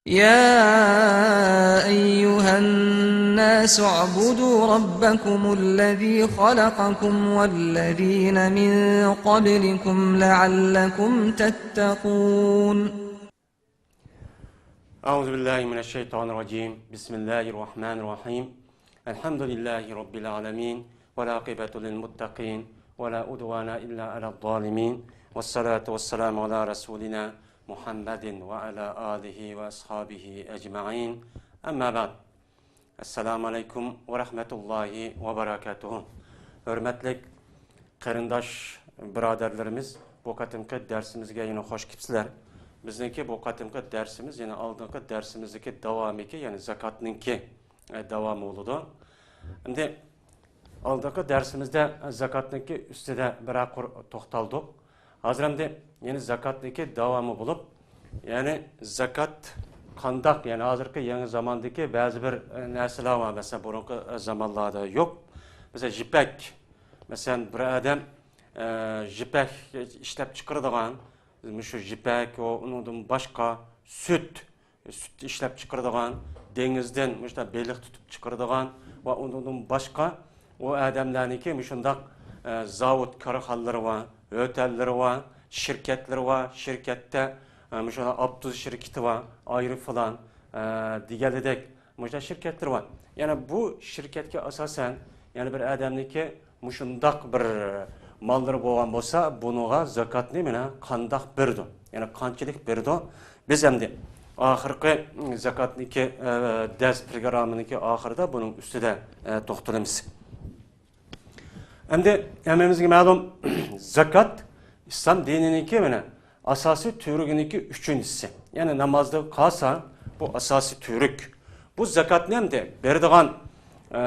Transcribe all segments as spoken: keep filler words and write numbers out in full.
يا أيها الناس اعبدوا ربكم الذي خلقكم والذين من قبلكم لعلكم تتقون. أعوذ بالله من الشيطان الرجيم. بسم الله الرحمن الرحيم. الحمد لله رب العالمين. والعاقبة للمتقين. ولا عدوان إلا على الظالمين. والصلاة والسلام على رسولنا محمد وعلى آله وأصحابه أجمعين. أما بعد. ئەسسالامۇ ئەلەيكۇم ۋە رەھمەتۇللاھى ۋە بەرەكاتۇھۇ. ھۆرمەتلىك قېرىنداش بۇرادەرلىرىمىز، بۇ قېتىمقى دەرسىمىزگە يەنە خوش كېلىپسىلەر. بىزنىڭكى بۇ قېتىمقى دەرسىمىز يەنە ئالدىنقى دەرسىمىزدىكى داۋامىكى، يەنى زاكاتنىڭكى، ئە، داۋامى بولىدۇ. ئەمدى ئالدىنقى دەرسىمىزدە زاكاتنىڭكى ئۈستىدە بىرەر قۇر توختالدۇق. ھازىر ئەمدى يەنە زاكاتنىڭكى داۋامى بولۇپ، يەنى زاكات قانداق، يەنى ھازىرقى يېڭى زاماندىكى بەزى بىر، ئە، نەرسىلەر بار، مەسىلەن، بۇرۇنقى، ئە، زامانلاردا يوق. مەسىلەن، يىپەك. مەسىلەن، بىر ئادەم، ئە، يىپەك ئىشلەپ چىقىرىدىغان، مۇشۇ يىپەك، ئۇ، ئۇنىڭدىن باشقا سۈت، سۈت ئىشلەپ چىقىرىدىغان، دېڭىزدىن مۇشۇنداق بېلىق تۇتۇپ چىقىرىدىغان ۋە ئۇنىڭدىن باشقا ئۇ ئادەملەرنىڭكى مۇشۇنداق، ئە، زاۋۇت، كارخانىلىرى بار، ھۆتەللىرى بار، شىركەتلىرى بار، شىركەتتە، ئە، مۇشۇنداق ئاپتوبۇس شىركىتى بار، ئايروپىلان، ئە، دېگەنلىدەك مۇشۇنداق شىركەتلىرى بار. يەنى بۇ شىركەتكە ئاساسەن، يەنى بىر ئادەمنىڭكى مۇشۇنداق بىر ماللىرى بولغان بولسا، بۇنىڭغا زاكاتنى مانا قانداق بېرىدۇ؟ يەنى قانچىلىك بېرىدۇ؟ بىز ئەمدى ئاخىرقى زاكاتنىڭكى، ئە، دەرس پروگراممىنىڭكى ئاخىرىدا بۇنىڭ ئۈستىدە، ئە، توختىلىمىز. ئەمدى ھەممىمىزگە مەلۇم، زاكات ئىسلام دىنىنىڭكى مانا ئاساسىي تۈۋرۈكىنىڭكى ئۈچىنچىسى. يەنى نامازدىن قالسا، بۇ ئاساسىي تۈۋرۈك. بۇ زاكاتنى ئەمدى بېرىدىغان، ئە،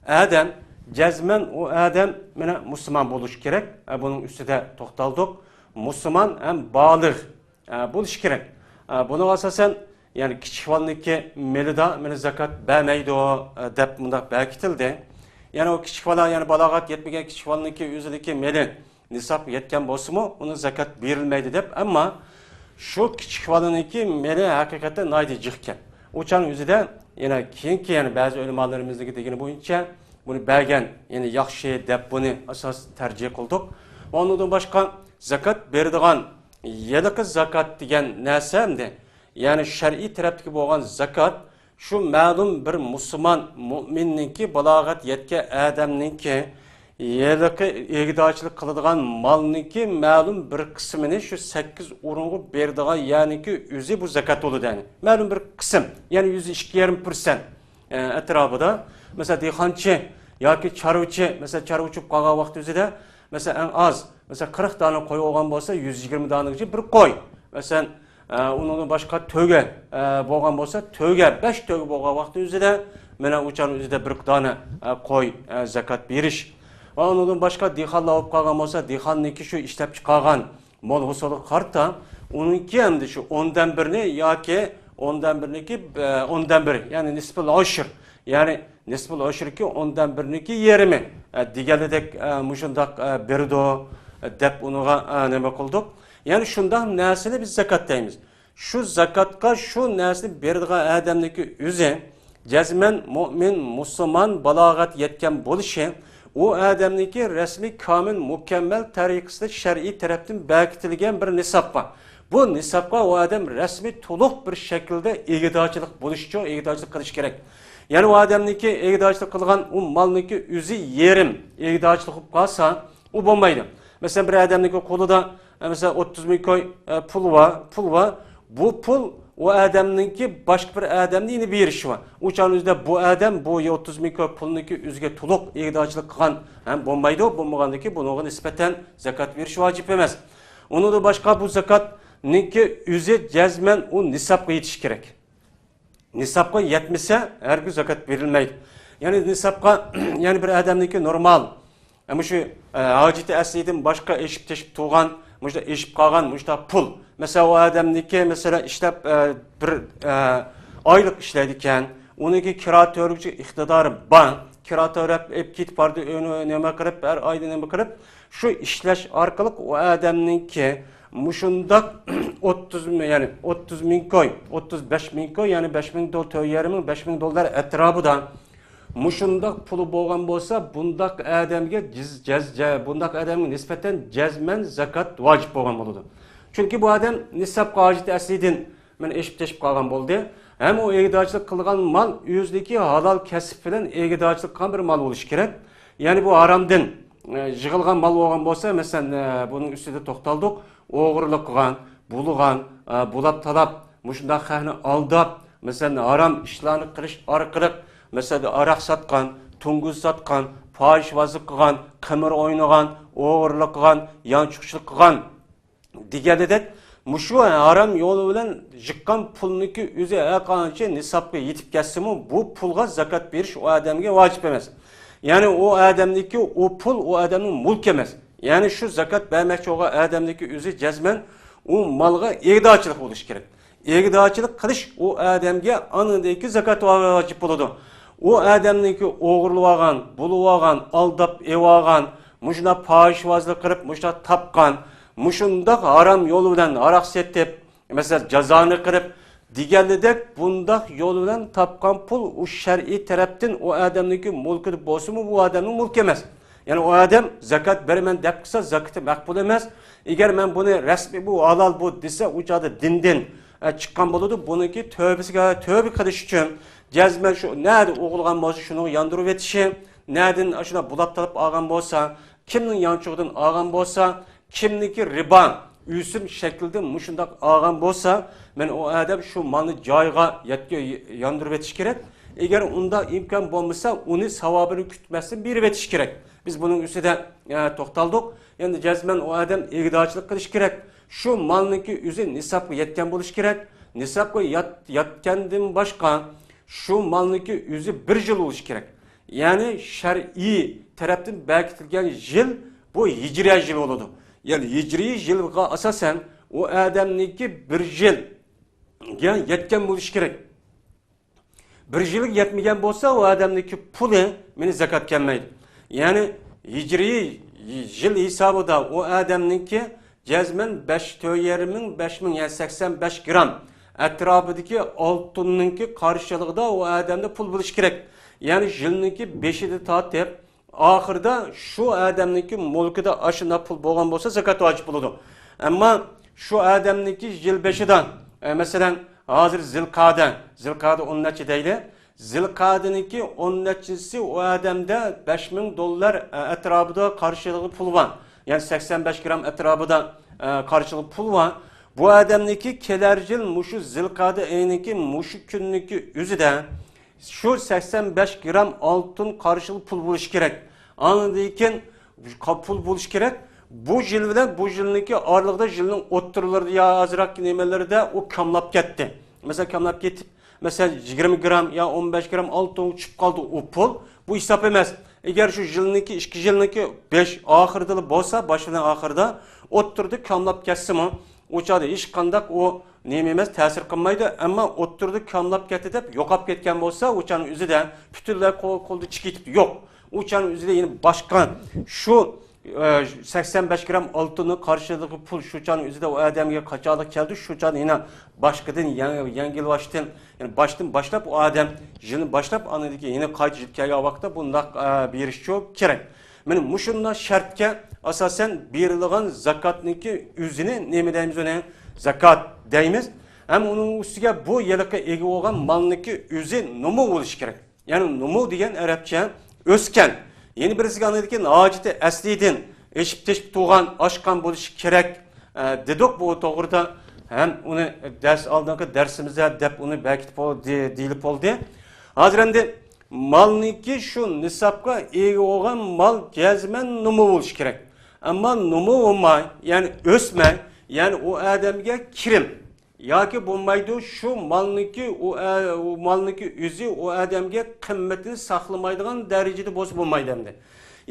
ئادەم، جەزمەن ئۇ ئادەم مانا مۇسۇلمان بولۇشى كېرەك. ئە، بۇنىڭ ئۈستىدە توختالدۇق. مۇسۇلمان ھەم بالىغ، ئە، بولۇشى كېرەك. ئە، بۇنىڭغا ئاساسەن، يەنى كىچىك بالىنىڭكى مېلىدا مانا زاكات بەرمەيدۇ، ئە، دەپ مۇنداق بەكىتىلدى. يەنى ئۇ كىچىك بالا، يەنى بالاغەت يەتمىگەن كىچىك بالىنىڭكى ئۆزىنىڭكى مېلى نىسابقا يەتكەن بولسىمۇ، ئۇنىڭ زاكات بېرىلمەيدۇ دەپ. ئەمما شۇ كىچىك بالىنىڭكى مېلى ھەقىقەتەن ناھايىتى جىقكەن. ئۇ چاغنىڭ ئۆزىدە يەنە كېيىنكى، يەنى بەزى ئۆلىمالىرىمىزنىڭكى دېگىنى بويىچە، بۇنى بەرگەن، يەنى ياخشى دەپ بۇنى ئاساس تەرجىھ قىلدۇق. ۋە ئۇنىڭدىن باشقا زاكات بېرىدىغان، ھېلىقى زاكات دېگەن نەرسە ئەمدى، يەنى شەرئىي تەرەپتىكى بولغان زاكات، شۇ مەلۇم بىر مۇسۇلمان مۇئمىننىڭكى، بالاغەت يەتكەن ئادەمنىڭكى، ھېلىقى ئىگىدارچىلىق قىلىدىغان مالنىڭكى مەلۇم بىر قىسمىنى شۇ سەككىز ئورۇنغا بېرىدىغان يەرنىڭكى ئۆزى بۇ زاكات بولىدۇ، يەنى مەلۇم بىر قىسىم، يەنى يۈزدە ئىككى يېرىم پىرسەنت، ئە، ئەتراپىدا. مەسىلەن، دېھقانچى ياكى چارۋىچى، مەسىلەن، چارۋا ئوچۇپ قالغان ۋاقتى ئۆزىدە، مەسىلەن، ئەڭ ئاز، مەسىلەن، قىرىق دانە قوي بولغان بولسا، يۈز يىگىرمە دانىگىچە بىر قوي. مەسىلەن، ئە، ئۇنىڭدىن باشقا تۆگە، ئە، بولغان بولسا، تۆگە، بەش تۆگە بولغان ۋاقتى ئۆزىدە، مانا ئۇ چاغنىڭ ئۆزىدە بىر دانە، ئە، قوي، ئە، زاكات بېرىش. ۋە ئۇنىڭدىن باشقا دېھقانلار بولۇپ قالغان بولسا، دېھقاننىڭكى شۇ ئىشلەپ چىقارغان مول ھوسۇلىغا قارىتا، ئۇنىڭكى ئەمدى شۇ ئوندىن بىرنى ياكى ئوندىن بىرنىڭكى، ئە، ئوندىن بىرى، يەنى نىسپىل ئوشۇر، يەنى نىسپىل ئوشۇركى ئوندىن بىرنىڭكى يېرىمى، ئە، دېگەنلىدەك، ئە، مۇشۇنداق، ئە، بېرىدۇ، ئە، دەپ ئۇنىڭغا، ئە، نېمە قىلدۇق؟ يەنى شۇنداق نەرسىنى بىز زاكات دەيمىز. شۇ زاكاتقا شۇ نەرسىنى بېرىدىغان ئادەمنىڭكى ئۆزى جەزمەن مۇئمىن، مۇسۇلمان، بالاغەت يەتكەن بولۇشى، ئۇ ئادەمنىڭكى رەسمىي، كامىل، مۇكەممەل تەرىقىسىدە شەرئىي تەرەپتىن بەكىتىلگەن بىر نىساب بار. بۇ نىسابقا ئۇ ئادەم رەسمىي، تولۇق بىر شەكىلدە ئىگىدارچىلىق بولۇشىچۇ، ئىگىدارچىلىق قىلىشى كېرەك. يەنى ئۇ ئادەمنىڭكى ئىگىدارچىلىق قىلغان ئۇ مالنىڭكى ئۆزى يېرىم ئىگىدارچىلىق بولۇپ قالسا، ئۇ بولمايدۇ. مەسىلەن، بىر ئادەمنىڭكى قولىدا، ئە، مەسىلەن، ئوتتۇز مىڭ كوي، ئە، پۇل بار، پۇل بار. بۇ پۇل ئۇ ئادەمنىڭكى باشقا بىر ئادەمنى يەنە بېرىشى بار. ئۇ چاغنىڭ ئۆزىدە بۇ ئادەم بۇ ئوتتۇز مىڭ كوي پۇلنىڭكى ئۆزىگە تولۇق ئىگىدارچىلىق قىلغان ھەم بولمايدۇ. بولمىغاندىن كېيىن بۇنىڭغا نىسبەتەن زاكات بېرىش ۋاجىپ ئەمەس. ئۇنىڭدىن باشقا بۇ زاكاتنىڭكى ئۆزى جەزمەن ئۇ نىسابقا يېتىشى كېرەك. نىسابقا يەتمىسە، ھەرگىز زاكات بېرىلمەيدۇ. يەنى نىسابقا، يەنى بىر ئادەمنىڭكى نورمال، ئە، مۇشۇ، ئە، ھاجىتى ئەسلىدىن باشقا ئېشىپ تېشىپ تۇرغان، مۇشۇ ئېشىپ قالغان مۇشۇنداق پۇل. مەسىلەن، ئۇ ئادەمنىڭكى، مەسىلەن، ئىشلەپ، ئە، بىر، ئە، ئايلىق ئىشلەيدىكەن، ئۇنىڭكى كىرا تۆلىگۈچى ئىقتىدارى بار. كىرا تۆلەپ، ئېلىپ كېتىپ بارىدۇ، ئۆينى نېمە قىلىپ، ھەر ئايدا نېمە قىلىپ، شۇ ئىشلەش ئارقىلىق ئۇ ئادەمنىڭكى مۇشۇنداق ئوتتۇز، يەنى ئوتتۇز مىڭ كوي، ئوتتۇز بەش مىڭ كوي، يەنى بەش مىڭ دول-، تۆت يېرىم مىڭ، بەش مىڭ دوللار ئەتراپىدا مۇشۇنداق پۇلى بولغان بولسا، بۇنداق ئادەمگە جىز-، جەز-، جە-، بۇنداق ئادەمگە نىسبەتەن جەزمەن زاكات ۋاجىپ بولغان بولىدۇ. چۈنكى بۇ ئادەم نىسابقا ھاجىتى ئەسلىدىن مانا ئېشىپ تېشىپ قالغان بولدى. ھەم ئۇ ئىگىدارچىلىق قىلغان مال ئۆزىدىكى ھالال كەسىپ بىلەن ئىگىدارچىلىق قىلغان بىر مال بولۇشى كېرەك. يەنى بۇ ھارامدىن، ئە، يىغىلغان مال بولغان بولسا، مەسىلەن، ئە، بۇنىڭ ئۈستىدە توختالدۇق، ئوغرىلىق قىلغان، بۇلىغان، ئە، بۇلاپ تالاپ، مۇشۇنداق خەقنى ئالداپ، مەسىلەن، ھارام ئىشلارنى قىلىش ئارقىلىق، مەسىلەن، ھاراق ساتقان، توڭگۇز ساتقان، پاھىشۋازلىق قىلغان، قىمار ئوينىغان، ئوغرىلىق قىلغان، يانچۇقچىلىق قىلغان، دېگەنىدەك، مۇشۇ ھارام يولى بىلەن يىغقان پۇلنىڭكى ئۆزى ھەرقانچە نىسابقا يېتىپ كەتسىمۇ، بۇ پۇلغا زاكات بېرىش ئۇ ئادەمگە ۋاجىپ ئەمەس. يەنى ئۇ ئادەمنىڭكى، ئۇ پۇل ئۇ ئادەمنىڭ مۇلكى ئەمەس. يەنى شۇ زاكات بەرمەكچى بولغان ئادەمنىڭكى ئۆزى جەزمەن ئۇ مالغا ئىگىدارچىلىق بولۇشى كېرەك. ئىگىدارچىلىق قىلىش ئۇ ئادەمگە ئاندىن كېيىن زاكات ۋاجىپ بولىدۇ. ئۇ ئادەمنىڭكى ئوغرىلىۋالغان، بۇلىۋالغان، ئالداپ ئېلىۋالغان، مۇشۇنداق پاھىشۋازلىق قىلىپ، مۇشۇنداق تاپقان، مۇشۇنداق ھارام يول بىلەن ھاراق سېتىپ، مەسىلەن، جازانى قىلىپ دېگەنلىدەك، بۇنداق يول بىلەن تاپقان پۇل ئۇ شەرئىي تەرەپتىن ئۇ ئادەمنىڭكى مۇلكىدا بولسىمۇ، بۇ ئادەمنىڭ مۇلكى ئەمەس. يەنى ئۇ ئادەم زاكات بېرىمەن دەپ قىلسا، زاكىتى مەقبۇل ئەمەس. ئەگەر مەن بۇنى رەسمىي، بۇ ھالال بۇ دېسە، ئۇ چاغدا دىندىن، ئە، چىققان بولىدۇ. بۇنىڭكى تۆبىسىگە، تۆبە قىلىش ئۈچۈن جەزمەن شۇ نەدە ئوغرىلىغان بولسا، شۇنىڭغا ياندۇرۇۋېتىشى، نەدىن ئاشۇنداق بۇلاپ تالاپ ئالغان بولسا، كىمنىڭ يانچۇقىدىن ئالغان بولسا، كىمنىڭكى رىبا ئۆسۈم شەكلىدە مۇشۇنداق ئالغان بولسا، مەن ئۇ ئادەم شۇ مالنى جايىغا يەتكە-، ياندۇرۇۋېتىش كېرەك. ئەگەر ئۇنداق ئىمكان بولمىسا، ئۇنى ساۋابىنى كۈتمەستىن بېرىۋېتىش كېرەك. بىز بۇنىڭ ئۈستىدە، ئە، توختالدۇق. ئەمدى جەزمەن ئۇ ئادەم ئىگىدارچىلىق قىلىشى كېرەك. شۇ مالنىڭكى ئۆزى نىسابقا يەتكەن بولۇشى كېرەك. نىسابقا يات-، يەتكەندىن باشقا شۇ مالنىڭكى ئۆزى بىر يىل بولۇشى كېرەك. يەنى شەرئىي تەرەپتىن بەكىتىلگەن يىل بۇ ھىجرىيە يىلى بولىدۇ. يەنى ھىجرىي يىلغا ئاساسەن ئۇ ئادەمنىڭكى بىر يىلغا يەتكەن بولۇشى كېرەك. بىر يىلغا يەتمىگەن بولسا، ئۇ ئادەمنىڭكى پۇلى مېنى زاكات كەلمەيدۇ. يەنى ھىجرىي يىل ھېسابىدا ئۇ ئادەمنىڭكى جەزمەن بەش، تۆت يېرىم مىڭ، بەش مىڭ، يەنى سەكسەن بەش گرام ئەتراپىدىكى ئالتۇننىڭكى قارشىلىقىدا ئۇ ئادەمدە پۇل بولۇشى كېرەك. يەنى يىلنىڭكى بېشىدا تارتىپ ئاخىرىدا شۇ ئادەمنىڭكى مۈلكىدە ئاشۇنداق پۇل بولغان بولسا، زاكات ۋاجىپ بولىدۇ. ئەمما شۇ ئادەمنىڭكى يىل بېشىدا، ئە، مەسىلەن، ھازىر زىلقەدە، زىلقەدە ئون نەچچە دەيلى، زىلقەدىنىڭكى ئون نەچچىسى ئۇ ئادەمدە بەش مىڭ دوللار، ئە، ئەتراپىدا قارشىلىقى پۇل بار. يەنى سەكسەن بەش گرام ئەتراپىدا، ئە، قارشىلىقى پۇل بار. بۇ ئادەمنىڭكى كېلەر يىل مۇشۇ زىلقەدە ئېيىنىڭكى مۇشۇ كۈننىڭكى ئۆزىدە شۇ سەكسەن بەش گرام ئالتۇن قارشىلىقى پۇل بولۇشى كېرەك. ئاندىن كېيىن قا-، پۇل بولۇشى كېرەك. بۇ يىل بىلەن بۇ يىلنىڭكى ئارىلىقىدا، يىلنىڭ ئوتتۇرىلىرىدا يا ئازراق نېمىلىرىدە ئۇ كاملاپ كەتتى. مەسىلەن، كاملاپ كېتىپ، مەسىلەن، يىگىرمە گرام يا ئون بەش گرام ئالتۇنغا چۈشۈپ قالدى ئۇ پۇل. بۇ ھېساب ئەمەس. ئەگەر شۇ يىلنىڭكى، ئىككى يىلنىڭكى بېشى ئاخىرىدىلا بولسا، باش بىلەن ئاخىرىدا، ئوتتۇرىدا كاملاپ كەتسىمۇ، ئۇ چاغدا ھېچقانداق ئۇ نېمە ئەمەس، تەسىر قىلمايدۇ. ئەمما ئوتتۇرىدا كاملاپ كەتتى دەپ يوقاپ كەتكەن بولسا، ئۇ چاغنىڭ ئۆزىدە پۈتۈنلەي قول-، قولدا چىقىپ يوق. ئۇ چاغنىڭ ئۆزىدە يەنە باشقا شۇ، ئە، سەكسەن بەش گرام ئالتۇننىڭ قارشىلىقى پۇل شۇ چاغنىڭ ئۆزىدە ئۇ ئادەمگە قاچانلىق كەلدى، شۇ چاغدا يەنە باشقىدىن يەڭ-، يەڭگىل باشتىن، يەنى باشتىن باشلاپ ئۇ ئادەم يىلنى باشلاپ، ئاندىن كېيىن يەنە قايتا يىل كەلگەن ۋاقىتتا بۇنداق، ئە، بېرىشچۇ كېرەك. مانا مۇشۇنداق شەرتكە ئاساسەن بېرىلىدىغان زاكاتنىڭكى ئۆزىنى نېمە دەيمىز ئۇنى؟ زاكات دەيمىز. ھەم ئۇنىڭ ئۈستىگە بۇ ھېلىقى ئىگە بولغان مالنىڭكى ئۆزى نومۇ بولۇشى كېرەك. يەنى نومۇ دېگەن ئەرەبچە ئۆسكەن. يەنە بىرسىگە ئاندىن كېيىن ھاجىتى ئەسلىدىن ئېشىپ تېشىپ تۇرغان، ئاشقان بولۇشى كېرەك، ئە، دېدۇق بۇ توغرىدا. ھەم ئۇنى دەرس ئالدىنقى دەرسىمىزدە دەپ ئۇنى بەكىتىپ بول-، دې-، دېيىلىپ بولدى. ھازىر ئەمدى مالنىڭكى شۇ نىسابقا ئىگە بولغان مال جەزمەن نومۇ بولۇشى كېرەك. ئەمما نومۇ بولماي، يەنى ئۆسمەي، يەنى ئۇ ئادەمگە كىرىم ياكى بولمايدۇ، شۇ مالنىڭكى، ئۇ ئە-، ئۇ مالنىڭكى ئۆزى ئۇ ئادەمگە قىممىتىنى ساقلىمايدىغان دەرىجىدە بولسا بولمايدۇ ئەمدى.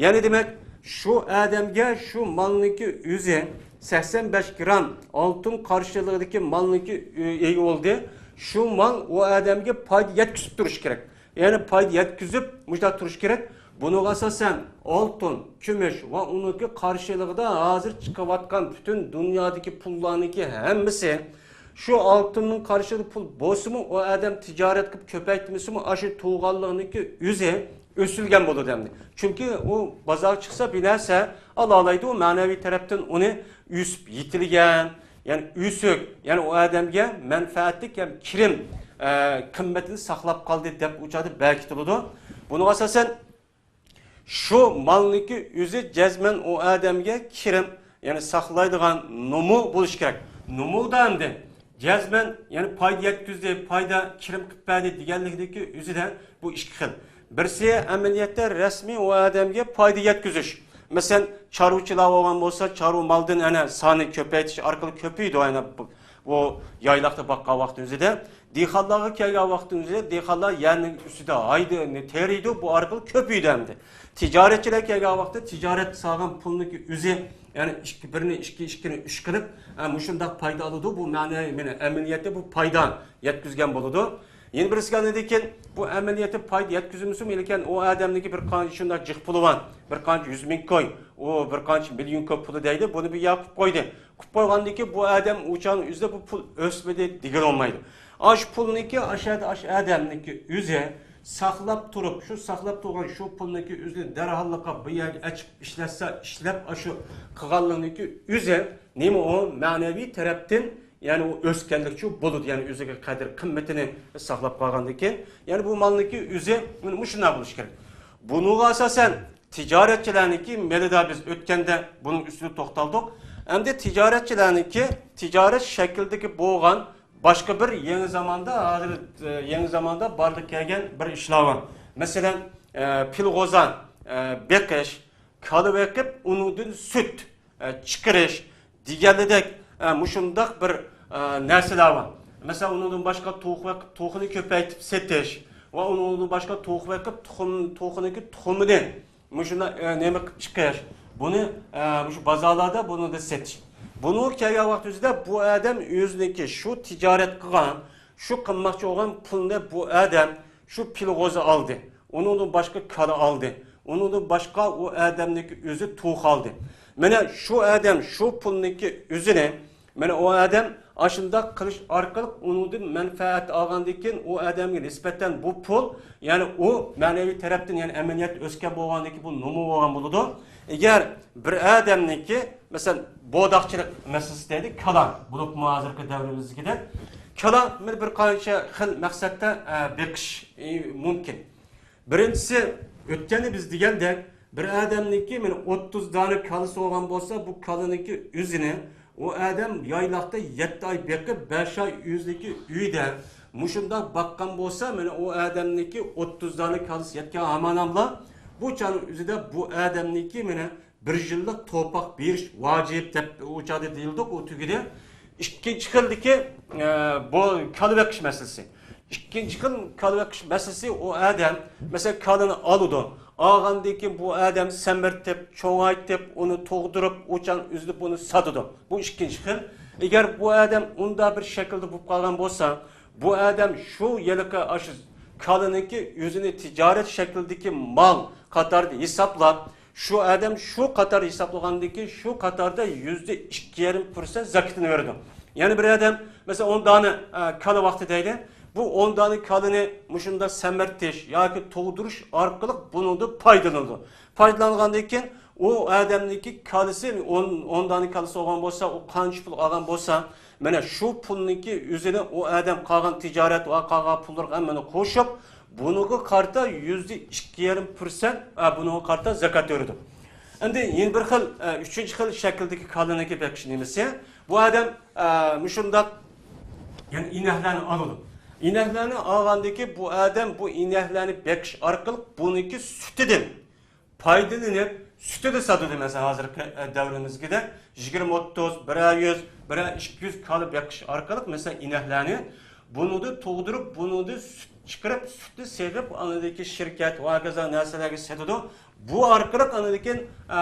يەنى دېمەك، شۇ ئادەمگە شۇ مالنىڭكى ئۆزى سەكسەن بەش گرام ئالتۇن قارشىلىقىدىكى مالنىڭكى ئۆ-، ئىگە بولدى. شۇ مال ئۇ ئادەمگە پايدا يەتكۈزۈپ تۇرۇشى كېرەك. يەنى پايدا يەتكۈزۈپ مۇشۇنداق تۇرۇشى كېرەك. بۇنىڭغا ئاساسەن، ئالتۇن، كۈمۈش ۋە ئۇنىڭكى قارشىلىقىدا ھازىر چىقىۋاتقان پۈتۈن دۇنيادىكى پۇللارنىڭكى ھەممىسى، شۇ ئالتۇننىڭ قارشىلىقىدا پۇل بولسىمۇ، ئۇ ئادەم تىجارەت قىلىپ كۆپەيتمىسىمۇ، ئاشۇ تۇغانلىقنىڭكى ئۆزى ئۆسۈلگەن بولىدۇ ئەمدى. چۈنكى ئۇ بازارغا چىقسا، بىر نەرسە ئالالايدۇ، ئۇ مەنىۋى تەرەپتىن ئۇنى ئۆسۈپ يېتىلگەن، يەنى ئۆسۈك، يەنى ئۇ ئادەمگە مەنپەئەتلىك ھەم كىرىم، ئە، قىممىتىنى ساقلاپ قالدى دەپ ئۇ چاغدا بەركىتىلىدۇ. بۇنىڭغا ئاساسەن، شۇ مالنىڭكى ئۆزى جەزمەن ئۇ ئادەمگە كىرىم، يەنى ساقلايدىغان نومۇ بولۇشى كېرەك. نومۇدا ئەمدى جەزمەن، يەنى پايدا يەتكۈزدى، پايدا كىرىم قىلىپ بەردى دېگەنلىكىدىكى ئۆزىدە بۇ ئىككى خىل. بىرسى ئەمەلىيەتتە رەسمىي ئۇ ئادەمگە پايدا يەتكۈزۈش. مەسىلەن، چارۋىچىلار بولغان بولسا، چارۋا مالدىن ئەنە سانى كۆپەيتىش ئارقىلىق كۆپىيىدۇ، ئەنە بۇ، بۇ يايلاقتا باققان ۋاقتىمىزدا. دېھقانلارغا كەلگەن ۋاقتىمىزدا دېھقانلار يەرنىڭ ئۈستىدە ھايدىنى تېرىيدۇ، بۇ ئارقىلىق كۆپىيىدۇ ئەمدى. تىجارەتچىلەر كەلگەن ۋاقىتتا تىجارەت سالغان پۇلنىڭكى ئۆزى، يەنى ئىككى، بىرنى ئىككى، ئىككىنى ئۈچ قىلىپ، ئە، مۇشۇنداق پايدا ئالىدۇ. بۇ مەنە، مەنە ئەمەلىيەتتە بۇ پايدا يەتكۈزگەن بولىدۇ. يەنە بىرسىگە ئاندىن كېيىن بۇ ئەمەلىيەتتە پايدا يەتكۈزمىسىمۇ، لېكىن ئۇ ئادەمنىڭكى بىر قانچە شۇنداق جىق پۇلى بار، بىر قانچە يۈز مىڭ كوي، ئۇ بىر قانچە مىليون كوي پۇلى دەيدۇ، بۇنى بىر يەرگە قويۇپ قويدى. قويۇپ قويغاندىن كېيىن بۇ ئادەم ئۇ چاغنىڭ ئۆزىدە بۇ پۇل ئۆسمىدى دېگىلى بولمايدۇ. ئاشۇ پۇلنىڭكى، ئاشۇ ئاشۇ ئادەمنىڭكى ئۆزى ساقلاپ تۇرۇپ، شۇ ساقلاپ تۇرغان شۇ پۇلنىڭكى ئۆزىنى دەرھاللىقا بۇ يەرگە ئېچىپ ئىشلەتسە، ئىشلەپ، ئاشۇ قىلغانلىقنىڭكى ئۆزى نېمە ئۇ؟ مەنىۋى تەرەپتىن، يەنى ئۇ ئۆسكەنلىكچۇ بولىدۇ، يەنى ئۆزىگە قەدىر قىممىتىنى ساقلاپ قالغاندىن كېيىن، يەنى بۇ مالنىڭكى ئۆزى مۇشۇنداق بولۇشى كېرەك. بۇنىڭغا ئاساسەن تىجارەتچىلەرنىڭكى مېلىدا بىز ئۆتكەندە بۇنىڭ ئۈستىدە توختالدۇق. ئەمدى تىجارەتچىلەرنىڭكى تىجارەت شەكلىدىكى بولغان باشقا بىر يېڭى زاماندا، ھازىر، ئە، يېڭى زاماندا بارلىققا كەلگەن بىر ئىشلار بار. مەسىلەن، ئە، پىلغوزا، ئە، بېقىش، كالا بېقىپ، ئۇنىڭدىن سۈت، ئە، چىقىرىش دېگەنلىدەك، ئە، مۇشۇنداق بىر، ئە، نەرسىلەر بار. مەسىلەن، ئۇنىڭدىن باشقا توخۇ بېقىپ، توخۇنى كۆپەيتىپ سېتىش ۋە ئۇنىڭدىن باشقا توخۇ بېقىپ، تۇخۇم، توخۇنىڭكى تۇخۇمىنى مۇشۇنداق، ئە، نېمە قىلىپ چىقىش. بۇنى، ئە، مۇشۇ بازارلاردا بۇنى سېتىش. بۇنىڭغا كەلگەن ۋاقتىمىزدا بۇ ئادەم ئۆزىنىڭكى شۇ تىجارەت قىلغان، شۇ قىلماقچى بولغان پۇلنى بۇ ئادەم شۇ پىلغوزا ئالدى. ئۇنىڭدىن باشقا كالا ئالدى. ئۇنىڭدىن باشقا ئۇ ئادەمنىڭكى ئۆزى توخۇ ئالدى. مانا شۇ ئادەم شۇ پۇلنىڭكى ئۆزىنى، مانا ئۇ ئادەم ئاشۇنداق قىلىش ئارقىلىق ئۇنىڭدىن مەنپەئەت ئالغاندىن كېيىن، ئۇ ئادەمگە نىسبەتەن بۇ پۇل، يەنى ئۇ مەنىۋى تەرەپتىن، يەنى ئەمەلىيەتتە ئۆسكەن بولغاندىن كېيىن بۇ نومۇ بولغان بولىدۇ. ئەگەر بىر ئادەمنىڭكى، مەسىلەن، بوداقچىلىق مەسىلىسى دەيلى، كالا، بولۇپمۇ ھازىرقى دەۋرىمىزدىكىدەك كالا بىر، بىر قانچە خىل مەقسەتتە، ئە، بېقىش، ئى، مۇمكىن. بىرىنچىسى، ئۆتكەندە بىز دېگەندەك، بىر ئادەمنىڭكى مانا ئوتتۇز دانە كالىسى بولغان بولسا، بۇ كالىنىڭكى ئۆزىنى ئۇ ئادەم يايلاقتا يەتتە ئاي بېقىپ، بەش ئاي ئۆزىنىڭكى ئۆيىدە مۇشۇنداق باققان بولسا، مانا ئۇ ئادەمنىڭكى ئوتتۇز دانە كالىسى يەتكەن ھاماناملا بۇ چاغنىڭ ئۆزىدە بۇ ئادەمنىڭكى مانا بىر يىللىق تورپاق بېرىش ۋاجىپ دەپ ئۇ چاغدا دېيىلدۇق، ئۇ تۈگىدى. ئىككىنچى خىلدىكى، ئە، بۇ كالا بېقىش مەسىلىسى. ئىككىنچى خىل كالا بېقىش مەسىلىسى، ئۇ ئادەم، مەسىلەن، كالىنى ئالىدۇ. ئالغاندىن كېيىن بۇ ئادەم سەمرىتىپ، چوڭايتىپ، ئۇنى تۇغدۇرۇپ، ئۇچان ئۈزۈپ ئۇنى ساتىدۇ. بۇ ئىككىنچى خىل. ئەگەر بۇ ئادەم ئۇنداق بىر شەكىلدە بولۇپ قالغان بولسا، بۇ ئادەم شۇ ھېلىقى ئاشۇ كالىنىڭكى ئۆزىنى تىجارەت شەكلىدىكى مال قاتارىدا ھېسابلاپ، شۇ ئادەم شۇ قاتار ھېسابلىغاندىن كېيىن، شۇ قاتاردا يۈزدە ئىككى يېرىم پىرسەنت زاكىتىنى بېرىدۇ. يەنى بىر ئادەم، مەسىلەن، ئون دانە، ئە، كالا ۋاقتى دەيلى. بۇ ئون دانە كالىنى مۇشۇنداق سەمرىتىش ياكى تۇغدۇرۇش ئارقىلىق بۇنىڭدىن پايدىلىنىدۇ. پايدىلانغاندىن كېيىن، ئۇ ئادەمنىڭكى كالىسى، ئون، ئون دانە كالىسى بولغان بولسا، ئۇ قانچە پۇل ئالغان بولسا، مانا شۇ پۇلنىڭكى ئۆزىنى ئۇ ئادەم قالغان تىجارەت ۋە قالغان پۇللىرىغا ھەممىنى قوشۇپ، بۇنىڭغا قارىتا يۈزدە ئىككى يېرىم پىرسەنت، ئە، بۇنىڭغا قارىتا زاكات بېرىدۇ. ئەمدى يەنە بىر خىل، ئە، ئۈچىنچى خىل شەكىلدىكى كالىنىڭكى بېقىش نېمىسى؟ بۇ ئادەم، ئە، مۇشۇنداق، يەنى ئىنەكلەرنى ئالىدۇ. ئىنەكلەرنى ئالغاندىن كېيىن بۇ ئادەم بۇ ئىنەكلەرنى بېقىش ئارقىلىق بۇنىڭكى سۈتىدىن پايدىلىنىپ، سۈتىنى ساتىدۇ. مەسىلەن، ھازىرقى، ئە، دەۋرىمىزدىكىدەك يىگىرمە، ئوتتۇز، بىرەر يۈز، بىرەر ئىككى يۈز كالا بېقىش ئارقىلىق، مەسىلەن، ئىنەكلەرنى بۇنىڭدا تۇغدۇرۇپ، بۇنىڭدا سۈت چىقىرىپ، سۈتنى سېغىپ، ئاندىكى شىركەت ۋە ھاكازا نەرسىلەرگە سېتىدۇ. بۇ ئارقىلىق ئاندىن كېيىن، ئە،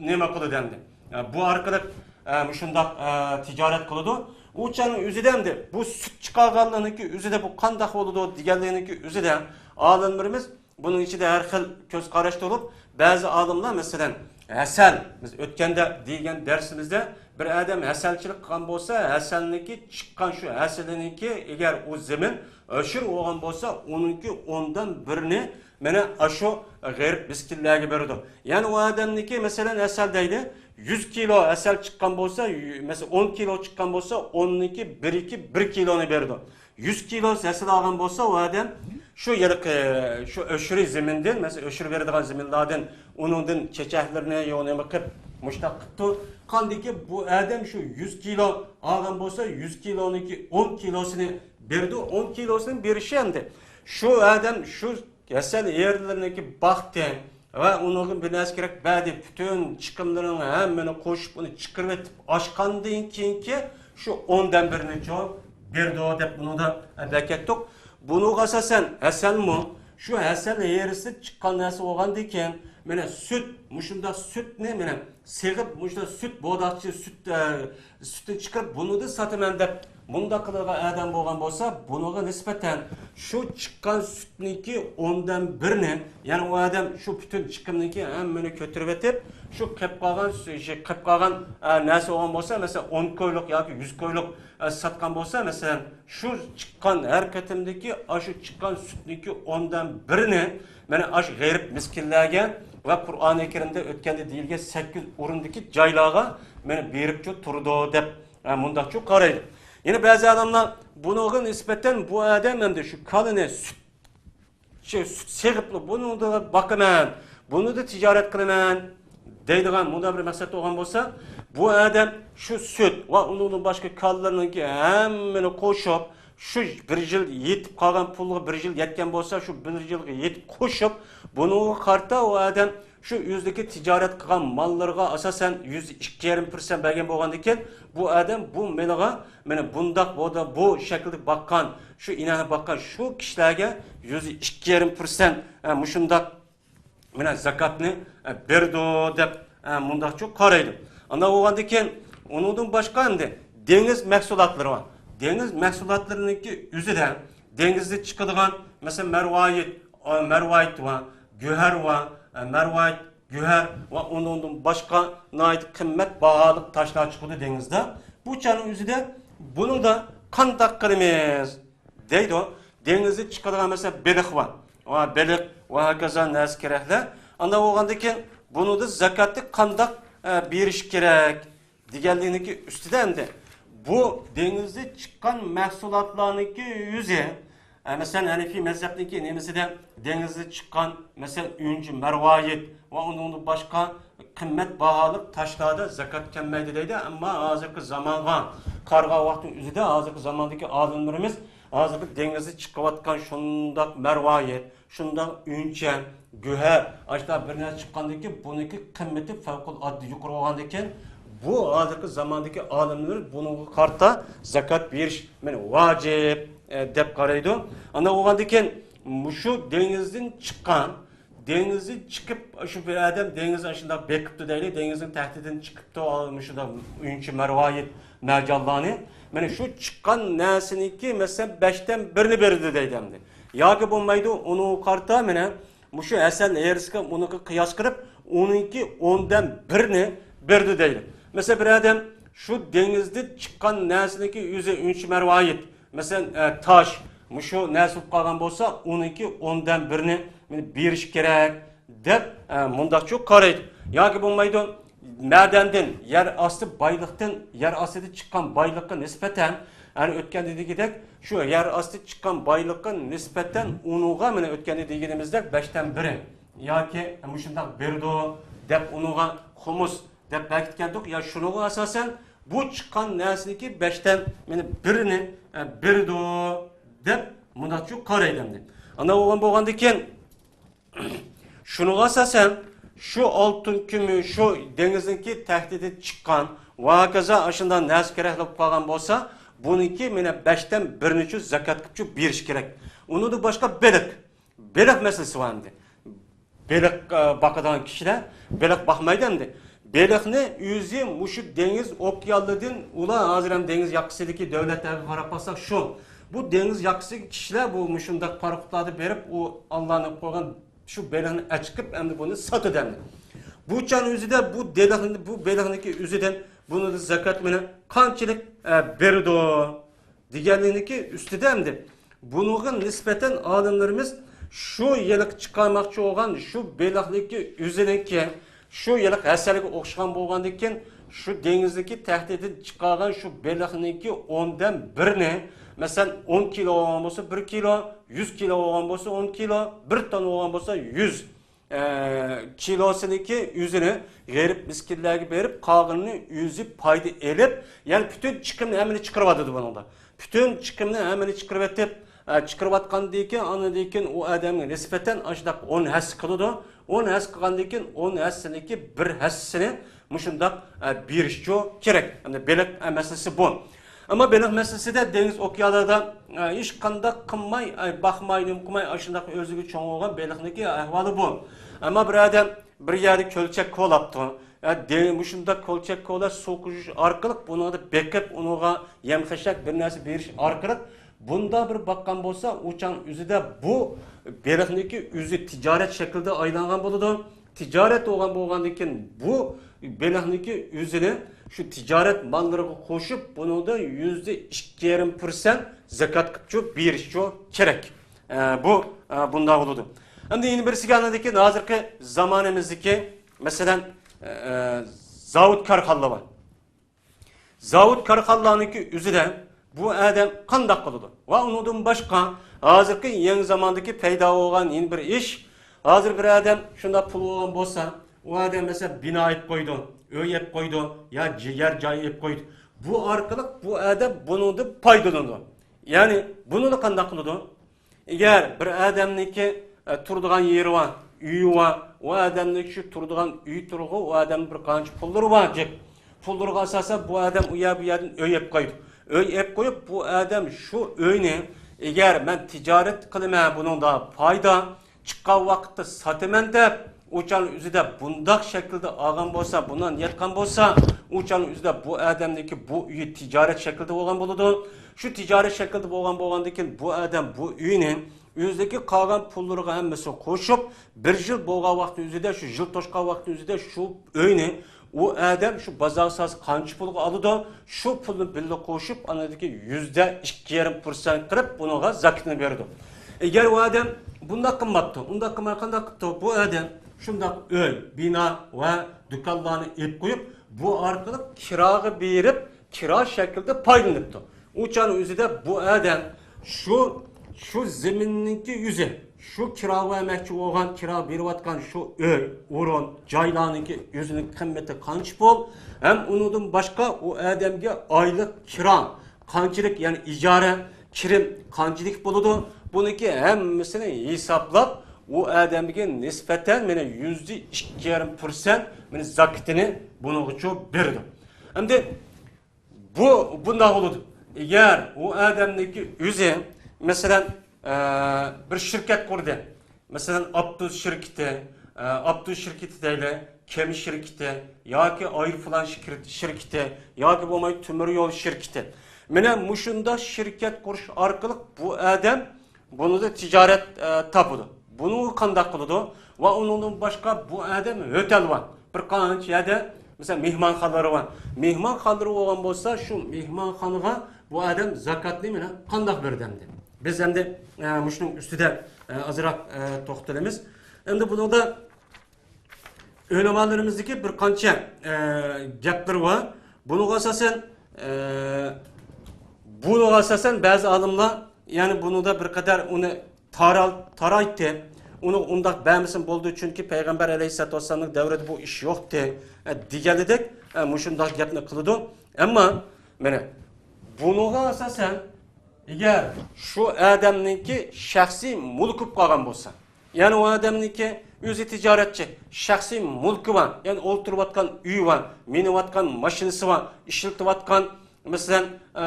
نېمە قىلىدۇ ئەمدى؟ ئە، بۇ ئارقىلىق، ئە، مۇشۇنداق، ئە، تىجارەت قىلىدۇ. ئۇ چاغنىڭ ئۆزىدە ئەمدى بۇ سۈت چىقارغانلىقنىڭكى ئۆزىدە بۇ قانداق بولىدۇ دېگەنلىكنىڭكى ئۆزىدە ئالىملىرىمىز بۇنىڭ ئىچىدە ھەر خىل كۆز قاراشتا بولۇپ، بەزى ئالىملار، مەسىلەن، ھەسەل، بىز ئۆتكەندە دېگەن دەرسىمىزدە، بىر ئادەم ھەسەلچىلىك قىلغان بولسا، ھەسەلنىڭكى چىققان شۇ ھەسىلىنىڭكى، ئەگەر ئۇ زېمىن ئۆشۈر بولغان بولسا، ئۇنىڭكى ئوندىن بىرىنى مانا ئاشۇ غېرىب مىسكىنلەرگە بېرىدۇ. يەنى ئۇ ئادەمنىڭكى، مەسىلەن، ھەسەل دەيلى، يۈز كىلو ھەسەل چىققان بولسا، يۈ-، مەسىلەن، ئون كىلو چىققان بولسا، ئوننىڭكى بىرىكى بىر كىلونى بېرىدۇ. يۈز كىلو ھەسەل ئالغان بولسا، ئۇ ئادەم شۇ ھېلىقى، شۇ ئۆشرى زېمىندىن، مەسىلەن، ئۆشرى بېرىدىغان زېمىنلاردىن، ئۇنىڭدىن چېچەكلىرىنى يوق نېمە قىلىپ، مۇشتاق قىپتۇ. قاندىكى بۇ ئادەم شۇ يۈز كىلو ئالغان بولسا، يۈز كىلونىڭكى ئون كىلوسىنى بېرىدۇ. ئون كىلوسىنى بېرىشى ئەمدى شۇ ئادەم شۇ ھەسەل يەرلىرىنىڭكى باقتى ۋە ئۇنىڭغا بىر نەرسە كېرەك بەردى. پۈتۈن چىقىملىرىنىڭ ھەممىنى قوشۇپ، ئۇنى چىقىرىۋېتىپ ئاچقاندىن كېيىنكى شۇ ئوندىن بىرىنى چوڭ بېرىدۇ دەپ بۇنىڭدا بەكەتتۇق. بۇنىڭغا ئاساسەن ھەسەلمۇ، شۇ ھەسەل ھېرىسى چىققان نەرسە بولغاندىكىن، مانا سۈت، مۇشۇنداق سۈتنى، مانا سېغىپ، مۇشۇنداق سۈت بوغداقچە سۈت، ئە، سۈتنى چىقىرىپ، بۇنىڭدىن ساتىمەن دەپ مۇنداق قىلىدىغان ئادەم بولغان بولسا، بۇنىڭغا نىسبەتەن شۇ چىققان سۈتنىڭكى ئوندىن بىرىنى، يەنى ئۇ ئادەم شۇ پۈتۈن چىقىمنىڭكى ھەممىنى كۆتۈرۈۋېتىپ، شۇ قېلىپ قالغان سۈ-، شۇ قېلىپ قالغان، ئە، نەرسە بولغان بولسا، مەسىلەن، ئون كويلۇق ياكى يۈز كويلۇق، ئە، ساتقان بولسا، مەسىلەن، شۇ چىققان ھەر قېتىمدىكى ئاشۇ چىققان سۈتنىڭكى ئوندىن بىرىنى مانا ئاشۇ غېرىب مىسكىنلەرگە ۋە قۇرئانى كەرىمدە ئۆتكەندە دېيىلگەن سەككىز ئورۇندىكى جايلارغا مانا بېرىپچۇ تۇرىدۇ دەپ، ھە، مۇنداقچۇ قارايدۇ. يەنە بەزى ئادەملەر بۇنىڭغا نىسبەتەن بۇ ئادەم ئەمدى شۇ كالىنى سۈت، شۇ سۈت سېغىپلا بۇنىڭدا باقىمەن، بۇنىدا تىجارەت قىلىمەن دەيدىغان مۇنداق بىر مەقسەت بولغان بولسا، بۇ ئادەم شۇ سۈت ۋە ئۇنىڭدىن باشقا كالىلىرىنىڭكى ھەممىنى قوشۇپ، شۇ بىر يىل يېتىپ قالغان پۇلغا بىر يىل يەتكەن بولسا، شۇ بىر يىلغا يېتىپ قوشۇپ، بۇنىڭغا قارىتا ئۇ ئادەم شۇ ئۆزىدىكى تىجارەت قىلغان ماللىرىغا ئاساسەن يۈزدە ئىككى يېرىم پىرسەنت بەرگەن بولغاندىكىن، بۇ ئادەم بۇ مېلىغا مانا بۇنداق بولدى، بۇ شەكىلدە باققان، شۇ ئىنەكنى باققان شۇ كىشىلەرگە يۈزدە ئىككى يېرىم پىرسەنت، ئە، مۇشۇنداق مانا زاكاتنى، ئە، بېرىدۇ دەپ، ئە، مۇنداقچۇ قارايدۇ. ئانداق بولغاندىكىن ئۇنىڭدىن باشقا ئەمدى دېڭىز مەھسۇلاتلىرى بار. دېڭىز مەھسۇلاتلىرىنىڭكى ئۆزىدە دېڭىزدا چىقىدىغان، مەسىلەن، مەرۋايىت، ئە، مەرۋايىت بار، گۆھەر بار، ئە، مەرۋايىت، گۆھەر ۋە ئۇنىڭدىن باشقا ناھايىتى قىممەت باھالىق تاشلار چىقىدۇ دېڭىزدا. بۇ چاغنىڭ ئۆزىدە بۇنىڭدا قانداق قىلىمىز دەيدۇ. دېڭىزدا چىقىدىغان مەسىلەن بېلىق بار. ۋە بېلىق ۋە ھاكازا نەرسە كېرەكلەر. ئانداق بولغاندىكىن بۇنىڭدا زاكاتنى قانداق، ئە، بېرىش كېرەك؟ دېگەنلىكنىڭكى ئۈستىدە ئەمدى بۇ دېڭىزدا چىققان مەھسۇلاتلارنىڭكى ئۆزى، ئە، مەسىلەن، ھەنىفىي مەزھەپنىڭكى نېمىسىدە دېڭىزدا چىققان، مەسىلەن، ئۈنچە، مەرۋايىت ۋە ئۇنىڭدىن باشقا قىممەت باھالىق تاشلاردا زاكات كەلمەيدۇ دەيدۇ. ئەمما ھازىرقى زامانغا قارىغان ۋاقىتنىڭ ئۆزىدە ھازىرقى زاماندىكى ئالىملىرىمىز ھازىرقى دېڭىزدا چىقىۋاتقان شۇنداق مەرۋايىت، شۇنداق ئۈنچە، گۆھەر، ئاشۇنداق بىر نەرسە چىققاندىن كېيىن بۇنىڭكى قىممىتى پەۋقۇلئاددە يۇقىرى بولغاندىكىن، بۇ ھازىرقى زاماندىكى ئالىملىرىمىز بۇنىڭغا قارىتا زاكات بېرىش، مانا، ۋاجىپ، ئە، دەپ قارايدۇ. ئانداق بولغاندىكىن مۇشۇ دېڭىزدىن چىققان، دېڭىزدىن چىقىپ، شۇ بىر ئادەم دېڭىزنى ئاشۇنداق بېقىپتۇ دەيلى، دېڭىزنىڭ تەھتىدىن چىقىپتۇ، مۇشۇنداق ئۈنچە، مەرۋايىت، مەرجانلارنى. مانا شۇ چىققان نەرسىنىڭكى، مەسىلەن، بەشتىن بىرىنى بېرىدۇ دەيدۇ ئەمدى. ياكى بولمايدۇ، ئۇنىڭغا قارىتا مانا مۇشۇ ھەسەل ھېرىسىگە ئۇنىڭغا قىياس قىلىپ، ئۇنىڭكى ئوندىن بىرىنى بېرىدۇ دەيدۇ. مەسىلەن، بىر ئادەم شۇ دېڭىزدىن چىققان نەرسىنىڭكى ئۆزى ئۈنچە، مەرۋايىت، مەسىلەن، ئە، تاش، مۇشۇ نەرسە بولۇپ قالغان بولسا، ئۇنىڭكى ئوندىن بىرىنى مانا بېرىش كېرەك دەپ، ئە، مۇنداقچۇ قارايدۇ. ياكى بولمايدۇ، مەدەندىن، يەر ئاستى بايلىقتىن، يەر ئاستىدا چىققان بايلىققا نىسبەتەن، يەنى ئۆتكەندە دېگۈدەك، شۇ يەر ئاستى چىققان بايلىققا نىسبەتەن ئۇنىڭغا، مانا ئۆتكەندە دېگىنىمىزدەك بەشتىن بىرى ياكى مۇشۇنداق بېرىدۇ دەپ ئۇنىڭغا خۇمۇس دەپ بەكىتكەندۇق. يا شۇنىڭغا ئاساسەن بۇ چىققان نەرسىنىڭكى بەشتىن، مانا، بىرىنى، ئە، بېرىدۇ دەپ مۇنداقچۇ قارايدۇ ئەمدى. ئانداق بولغان بولغاندىكىن، شۇنىڭغا ئاساسەن شۇ ئالتۇن، كۈمۈش، شۇ دېڭىزنىڭكى تەھتىدىن چىققان ۋە ھاكازا ئاشۇنداق نەرسە كېرەكلىك بولۇپ قالغان بولسا، بۇنىڭكى، مانا، بەشتىن بىرىنىچۇ زاكات قىلىپچۇ بېرىش كېرەك. ئۇنىڭدىن باشقا بېلىق، بېلىق مەسىلىسى بار ئەمدى. بېلىق، ئە، باقىدىغان كىشىلەر بېلىق باقمايدۇ ئەمدى. بېلىقنى ئۆزى مۇشۇ دېڭىز ئوكيانلىرىدىن، ئۇلار ھازىر ھەم دېڭىز ياقىسىدىكى دۆلەتلەرگە قاراپ باقساق شۇ. بۇ دېڭىز ياقىسىدىكى كىشىلەر بۇ مۇشۇنداق پاراخوتلاردا بېرىپ، ئۇ ئاللانىڭ قويغان شۇ بېلىقنى ئەچىقىپ، ئەمدى بۇنى ساتىدۇ ئەمدى. بۇ چاغنىڭ ئۆزىدە بۇ بېلىقنى، بۇ بېلىقنىڭكى ئۆزىدىن بۇنى زاكات مېنى قانچىلىك، ئە، بېرىدۇ دېگەنلىكنىڭكى ئۈستىدە ئەمدى بۇنىڭغا نىسبەتەن ئالىملىرىمىز شۇ يىلقى چىقارماقچى بولغان شۇ بېلىقنىڭكى ئۆزىنىڭكى شۇ يىلقى ھەسەلگە ئوخشىغان بولغاندىن كېيىن، شۇ دېڭىزدىكى تەھتىدىن چىقارغان شۇ بېلىقنىڭكى ئوندىن بىرىنى، مەسىلەن، ئون كىلو بولغان بولسا بىر كىلو، يۈز كىلو بولغان بولسا ئون كىلو، بىر توننا بولغان بولسا يۈز، ئە، كىلوسىنىڭكى ئۆزىنى غېرىب مىسكىنلەرگە بېرىپ، قالغىنىنى ئۆزى پايدا ئېلىپ، يەنى پۈتۈن چىقىمنى ھەممىنى چىقىرىۋاتىدۇ بۇنىڭدا. پۈتۈن چىقىمنى ھەممىنى چىقىرىۋېتىپ، ئە، چىقىرىۋاتقاندىن كېيىن، ئاندىن كېيىن ئۇ ئادەمگە نىسبەتەن ئاشۇنداق ئون ھەسسە قىلىدۇ. ئون ھەسسە قىلغاندىن كېيىن، ئون ھەسسىنىڭكى بىر ھەسسىسىنى مۇشۇنداق، ئە، بېرىشچۇ كېرەك. ئەمدى بېلىق، ئە، مەسىلىسى بۇ. ئەمما بېلىق مەسىلىسىدە دېڭىز ئوكيانلاردا، ئە، ھېچقانداق قىلماي، ئە، باقماي، نېمە قىلماي، ئاشۇنداق ئۆزىگە چوڭ بولغان بېلىقنىڭكى ئەھۋالى بۇ. ئەمما بىر ئادەم بىر يەردە كۆلچەك كولاپتۇ. ئە، دېڭىز مۇشۇنداق كۆلچەك كولاش، سۇ قۇيۇش ئارقىلىق، بۇنىڭدا بېقىپ، ئۇنىڭغا يەم-خەشەك بىر نەرسە بېرىش ئارقىلىق، بۇنداق بىر باققان بولسا، ئۇ چاغ ئۆزىدە بۇ بېلىقنىڭكى ئۆزى تىجارەت شەكلىدە ئايلانغان بولىدۇ. تىجارەت بولغان بولغاندىن كېيىن، بۇ بېلىقنىڭكى ئۆزىنى شۇ تىجارەت ماللىرىغا قوشۇپ، بۇنىڭدا يۈزدە ئىككى يېرىم پىرسەنت زاكات قىلىپچۇ بېرىشچۇ كېرەك. ئە، بۇ، ئە، بۇنداق بولىدۇ. ئەمدى يەنە بىرسىگە ئاندىن كېيىن ھازىرقى زامانىمىزدىكى، مەسىلەن، ئە، زاۋۇت كارخانىلار بار. زاۋۇت كارخانىلارنىڭكى ئۆزىدە بۇ ئادەم قانداق قىلىدۇ؟ ۋە ئۇنىڭدىن باشقا، ھازىرقى يېڭى زاماندىكى پەيدا بولغان يەنە بىر ئىش، ھازىر بىر ئادەم شۇنداق پۇل بولغان بولسا، ئۇ ئادەم مەسىلەن بىنا ئېلىپ قويىدۇ، ئۆي ئېلىپ قويىدۇ، يا جى-، يەر جاي ئېلىپ قويىدۇ. بۇ ئارقىلىق بۇ ئادەم بۇنىڭدىن پايدىلىنىدۇ. يەنى بۇنىلا قانداق قىلىدۇ؟ ئەگەر بىر ئادەمنىڭكى، ئە، تۇرىدىغان يېرى بار، ئۆيى بار، ئۇ ئادەمنىڭكى شۇ تۇرىدىغان ئۆي تۇرغۇ، ئۇ ئادەمنىڭ بىر قانچە پۇللىرى بار جىق. پۇللىرىغا ئاساسەن بۇ ئادەم ئۇ يەر، بۇ يەردىن ئۆي ئېلىپ قويىدۇ. ئۆي ئېلىپ قويۇپ، بۇ ئادەم شۇ ئۆينى، ئەگەر مەن تىجارەت قىلىمەن، بۇنىڭدا پايدا چىققان ۋاقىتتا ساتىمەن دەپ، ئۇ چاغنىڭ ئۆزىدە بۇنداق شەكىلدە ئالغان بولسا، بۇنداق نىيەت قىلغان بولسا، ئۇ چاغنىڭ ئۆزىدە بۇ ئادەمنىڭكى بۇ ئۆيى تىجارەت شەكلىدە بولغان بولىدۇ. شۇ تىجارەت شەكلىدە بولغان، بولغاندىن كېيىن بۇ ئادەم بۇ ئۆينى ئۆزىدىكى قالغان پۇللىرىغا ھەممىسىنى قوشۇپ، بىر يىل بولغان ۋاقىتنىڭ ئۆزىدە، شۇ يىل توشقان ۋاقىتنىڭ ئۆزىدە شۇ ئۆينى ئۇ ئادەم شۇ بازار ساھەسى قانچە پۇلغا ئالىدۇ، شۇ پۇلنى بىللە قوشۇپ، ئاندىكى يۈزدە ئىككى يېرىم پىرسەنت قىلىپ، بۇنىڭغا زاكىتىنى بېرىدۇ. ئەگەر ئۇ ئادەم بۇنداق قىلماپتۇ، ئۇنداق قىلماي قانداق قىپتۇ؟ بۇ ئادەم شۇنداق ئۆي، بىنا ۋە دۇكانلارنى ئېلىپ قويۇپ، بۇ ئارقىلىق كىراغا بېرىپ، كىرا شەكلىدە پايدىلىنىپتۇ. ئۇ چاغنىڭ ئۆزىدە بۇ ئادەم شۇ، شۇ زېمىننىڭكى ئۆزى، شۇ كىرا بەرمەكچى بولغان، كىرا بېرىۋاتقان شۇ ئۆي، ئورۇن، جايلارنىڭكى ئۆزىنىڭ قىممىتى قانچە پۇل، ھەم ئۇنىڭدىن باشقا ئۇ ئادەمگە ئايلىق كىرا قانچىلىك، يەنى ئىجارە، كىرىم قانچىلىك بولىدۇ، بۇنىڭكى ھەممىسىنى ھېسابلاپ، ئۇ ئادەمگە نىسبەتەن مانا يۈزدە ئىككى يېرىم پىرسەنت مانا زاكىتىنى بۇنىڭغىچۇ بېرىدۇ. ئەمدى بۇ بۇنداق بولىدۇ. ئەگەر ئۇ ئادەمنىڭكى ئۆزى، مەسىلەن، ئە، بىر شىركەت قۇردى. مەسىلەن، ئاپتوبۇس شىركىتى، ئە، ئاپتوبۇس شىركىتى دەيلى، كېمە شىركىتى ياكى ئايروپىلان شىركىتى، شىركىتى ياكى بولماي تۆمۈر يول شىركىتى. مانا مۇشۇنداق شىركەت قۇرۇش ئارقىلىق بۇ ئادەم بۇنىڭدا تىجارەت، ئە، تاپىدۇ. بۇنى قانداق قىلىدۇ؟ ۋە ئۇنىڭدىن باشقا بۇ ئادەم ھۆتەل بار. بىر قانچە يەردە، مەسىلەن، مېھمانخانىلىرى بار. مېھمانخانىلىرى بولغان بولسا، شۇ مېھمانخانىغا بۇ ئادەم زاكاتنى مانا قانداق بېرىدۇ ئەمدى؟ بىز ئەمدى، ئە، مۇشۇنىڭ ئۈستىدە، ئە، ئازراق، ئە، توختىلىمىز. ئەمدى بۇنىڭدا ئۆلىمالىرىمىزدىكى بىر قانچە، ئە، گەپلىرى بار. بۇنىڭغا ئاساسەن، ئە، بۇنىڭغا ئاساسەن بەزى ئالىملار، يەنى بۇنىڭدا بىر قەدەر ئۇنى تارال-، تارايتتى. ئۇنى ئۇنداق بەرمىسىمۇ بولىدۇ، چۈنكى پەيغەمبەر ئەلەيھىسسالاتۇ ۋەسسالامنىڭ دەۋرىدە بۇ ئىش يوقتى، ئە، دېگەنلىدەك، ئە، مۇشۇنداق گەپنى قىلىدۇ. ئەمما، مانا، بۇنىڭغا ئاساسەن، ئەگەر شۇ ئادەمنىڭكى شەخسىي مۈلكى بولۇپ قالغان بولسا، يەنى ئۇ ئادەمنىڭكى ئۆزى تىجارەتچى، شەخسىي مۈلكى بار، يەنى ئولتۇرۇۋاتقان ئۆيى بار، مىنىۋاتقان ماشىنىسى بار، ئىشلىتىۋاتقان، مەسىلەن، ئە،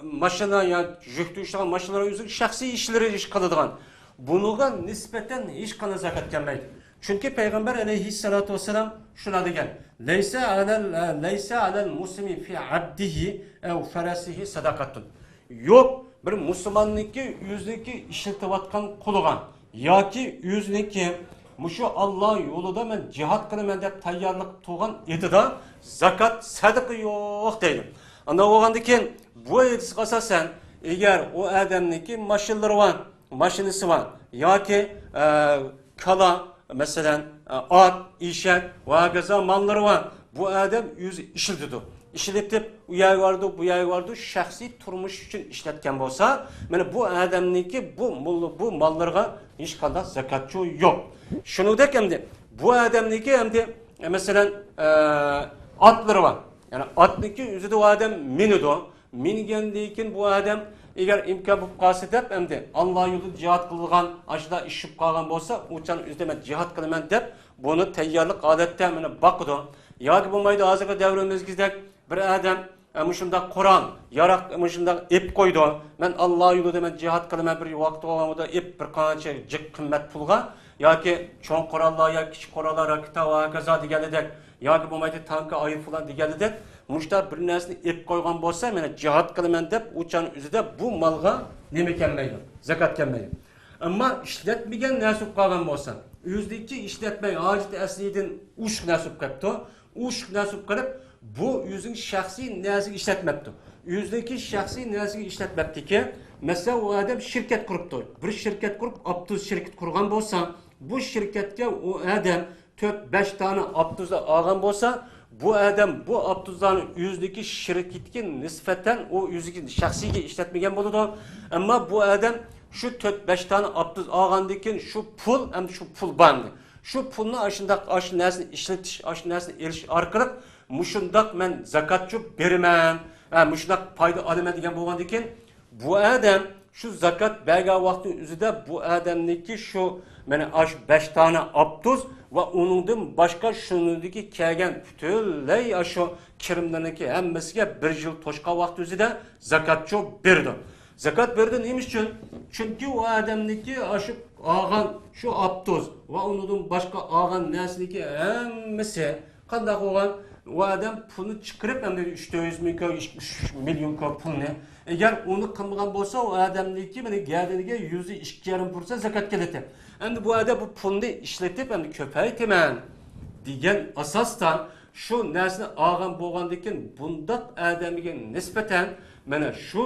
ماشىنا يا يۈك تېشىغان ماشىنىلار، ئۆزىنىڭ شەخسىي ئىشلىرى ئىش قىلىدىغان، بۇنىڭغا نىسبەتەن ھېچقانداق زاكات كەلمەيدۇ. چۈنكى پەيغەمبەر ئەلەيھىسسالاتۇ ۋەسسالام شۇنداق دېگەن، لەيسە ئەلەل، لەيسە ئەلەل مۇسلىمى فى عەبدىھى ئەۋ فەرەسىھى سەدەقەتۇن. يوق، بىر مۇسۇلماننىڭكى ئۆزىنىڭكى ئىشلىتىۋاتقان قۇلىغا ياكى ئۆزىنىڭكى مۇشۇ ئاللا يولىدا مەن جىھاد قىلىمەن دەپ تەييارلىق تۇرغان ئېتىدا زاكات، سەدىقە يوق دەيدۇ. ئانداق بولغاندىن كېيىن بۇ ھەدىسكە ئاساسەن، ئەگەر ئۇ ئادەمنىڭكى ماشىنىلىرى بار، ماشىنىسى بار ياكى، ئە، كالا، مەسىلەن، ئە، ئات، ئېشەك ۋە ھاكازا ماللىرى بار، بۇ ئادەم ئۆزى ئىشلىتىدۇ. ئىشلىتىپ، ئۇ يەرگە بارىدۇ، بۇ يەرگە بارىدۇ، شەخسىي تۇرمۇش ئۈچۈن ئىشلەتكەن بولسا، مانا بۇ ئادەمنىڭكى بۇ مول-، بۇ ماللىرىغا ھېچقانداق زاكاتچۇ يوق. شۇنىڭدەك ئەمدى بۇ ئادەمنىڭكى ئەمدى، ئە، مەسىلەن، ئە، ئاتلىرى بار. يەنى ئاتنىڭكى ئۆزىدە ئۇ ئادەم مىنىدۇ. مىنگەندىن كېيىن بۇ ئادەم ئەگەر ئىمكان بولۇپ قالسا دەپ ئەمدى ئاللا يولىدا جىھاد قىلىدىغان ئاشۇنداق ئىش چۈشۈپ قالغان بولسا، ئۇ چاغ ئۆزىدە مەن جىھاد قىلىمەن دەپ بۇنى تەييارلىق ھالەتتە مانا باقىدۇ. ياكى بولمايدۇ ھازىرقى دەۋرىمىزدەك بىر ئادەم، ئە، مۇشۇنداق قورال، ياراق، مۇشۇنداق ئېپ قويىدۇ. مەن ئاللا يولىدا مەن جىھاد قىلىمەن، بىر ۋاقىت بولغاندا ئېپ بىر قانچە جىق قىممەت پۇلغا ياكى چوڭ قوراللار ياكى كىچىك قوراللار، راكېتا ۋە ھاكازا دېگەنلىدەك، ياكى بولمايدۇ تانكا، ئايروپىلان دېگەنلىدەك، مۇشۇنداق بىر نەرسىنى ئېپ قويغان بولسا، مانا جىھاد قىلىمەن دەپ ئۇ چاغنىڭ ئۆزىدە بۇ مالغا نېمە كەلمەيدۇ؟ زاكات كەلمەيدۇ. ئەمما ئىشلەتمىگەن نەرسە بولۇپ قالغان بولسا، ئۆزىدىكى ئىشلەتمەي، ھاجىتى ئەسلىدىن ئوشۇق نەرسە بولۇپ قېلىپتۇ. ئوشۇق نەرسە بولۇپ قېلىپ، بۇ ئۆزىنىڭ شەخسىي نەرسىگە ئىشلەتمەپتۇ. ئۆزىنىڭكى شەخسىي نەرسىگە ئىشلەتمەپتىكەن. مەسىلەن، ئۇ ئادەم شىركەت قۇرۇپتۇ. بىر شىركەت قۇرۇپ، ئاپتوبۇس شىركىتى قۇرغان بولسا، بۇ شىركەتكە ئۇ ئادەم تۆت، بەش دانە ئاپتوبۇس ئالغان بولسا، بۇ ئادەم بۇ ئاپتوبۇسلارنى ئۆزىنىڭكى شىركىتىگە نىسبەتەن ئۇ ئۆزىگە شەخسىيگە ئىشلەتمىگەن بولىدۇ. ئەمما بۇ ئادەم شۇ تۆت، بەش دانە ئاپتوبۇس ئالغاندىن كېيىن شۇ پۇل، ئەمدى شۇ پۇل بار ئەمدى. شۇ پۇلنى ئاشۇنداق، ئاشۇ نەرسىنى ئىشلىتىش، ئاشۇ نەرسىنى ئېلىش ئارقىلىق مۇشۇنداق مەن زاكاتچۇ بېرىمەن، ھە، مۇشۇنداق پايدا ئالىمەن دېگەن بولغاندىن كېيىن، بۇ ئادەم شۇ زاكات بەرگەن ۋاقتىنىڭ ئۆزىدە بۇ ئادەمنىڭكى شۇ، مانا، ئاشۇ بەش دانە ئاپتوبۇس ۋە ئۇنىڭدىن باشقا شۇنىڭدىكى كەلگەن پۈتۈنلەي ئاشۇ كىرىملىرىنىڭكى ھەممىسىگە بىر يىل توشقان ۋاقىت ئۆزىدە زاكاتچۇ بېرىدۇ. زاكات بېرىدۇ نېمە ئۈچۈن؟ چۈنكى ئۇ ئادەمنىڭكى ئاشۇ ئالغان شۇ ئاپتوبۇس ۋە ئۇنىڭدىن باشقا ئالغان نەرسىنىڭكى ھەممىسى قانداق بولغان؟ ئۇ ئادەم پۇلنى چىقىرىپ، ئەمدى ئۈچ، تۆت يۈز مىڭ كوي، ئۈچ مىليون كوي پۇلنى. ئەگەر ئۇنى قىلمىغان بولسا، ئۇ ئادەمنىڭكى مانا گەدىنىگە يۈزدە ئىككى يېرىم پىرسەنت زاكات كېلەتتى. ئەمدى بۇ ئادەم بۇ پۇلنى ئىشلىتىپ، ئەمدى كۆپەيتىمەن دېگەن ئاساستا شۇ نەرسىنى ئالغان بولغاندىن كېيىن، بۇنداق ئادەمگە نىسبەتەن مانا شۇ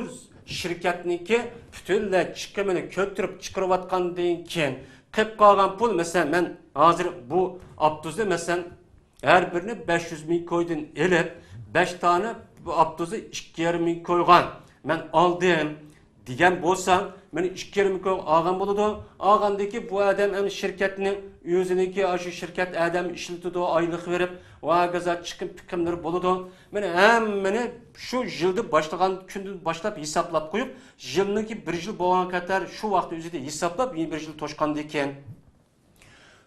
شىركەتنىڭكى پۈتۈنلەي چىقىمىنى كۆتۈرۈپ چىقىرىۋاتقاندىن كېيىن، قېلىپ قالغان پۇل، مەسىلەن، مەن ھازىر بۇ ئاپتوبۇسنى، مەسىلەن، ھەر بىرىنى بەش يۈز مىڭ كويدىن ئېلىپ، بەش دانە بۇ ئاپتوبۇسنى ئىككى يېرىم مىڭ كويغا مەن ئالدىم دېگەن بولسا، مانا ئىككى يېرىم مىڭ كويغا ئالغان بولىدۇ. ئالغاندىن كېيىن بۇ ئادەم ئەمدى شىركەتنىڭ ئۆزىنىڭكى، ئاشۇ شىركەت ئادەم ئىشلىتىدۇ، ئايلىق بېرىپ، ۋە ھاكازا چىقىم پىقىملىرى بولىدۇ. مانا ھەممىنى شۇ يىلدا باشلىغان كۈندىن باشلاپ ھېسابلاپ قويۇپ، يىلنىڭكى بىر يىل بولغان قەدەر شۇ ۋاقىت ئۆزىدە ھېسابلاپ، يەنە بىر يىل توشقاندىن كېيىن،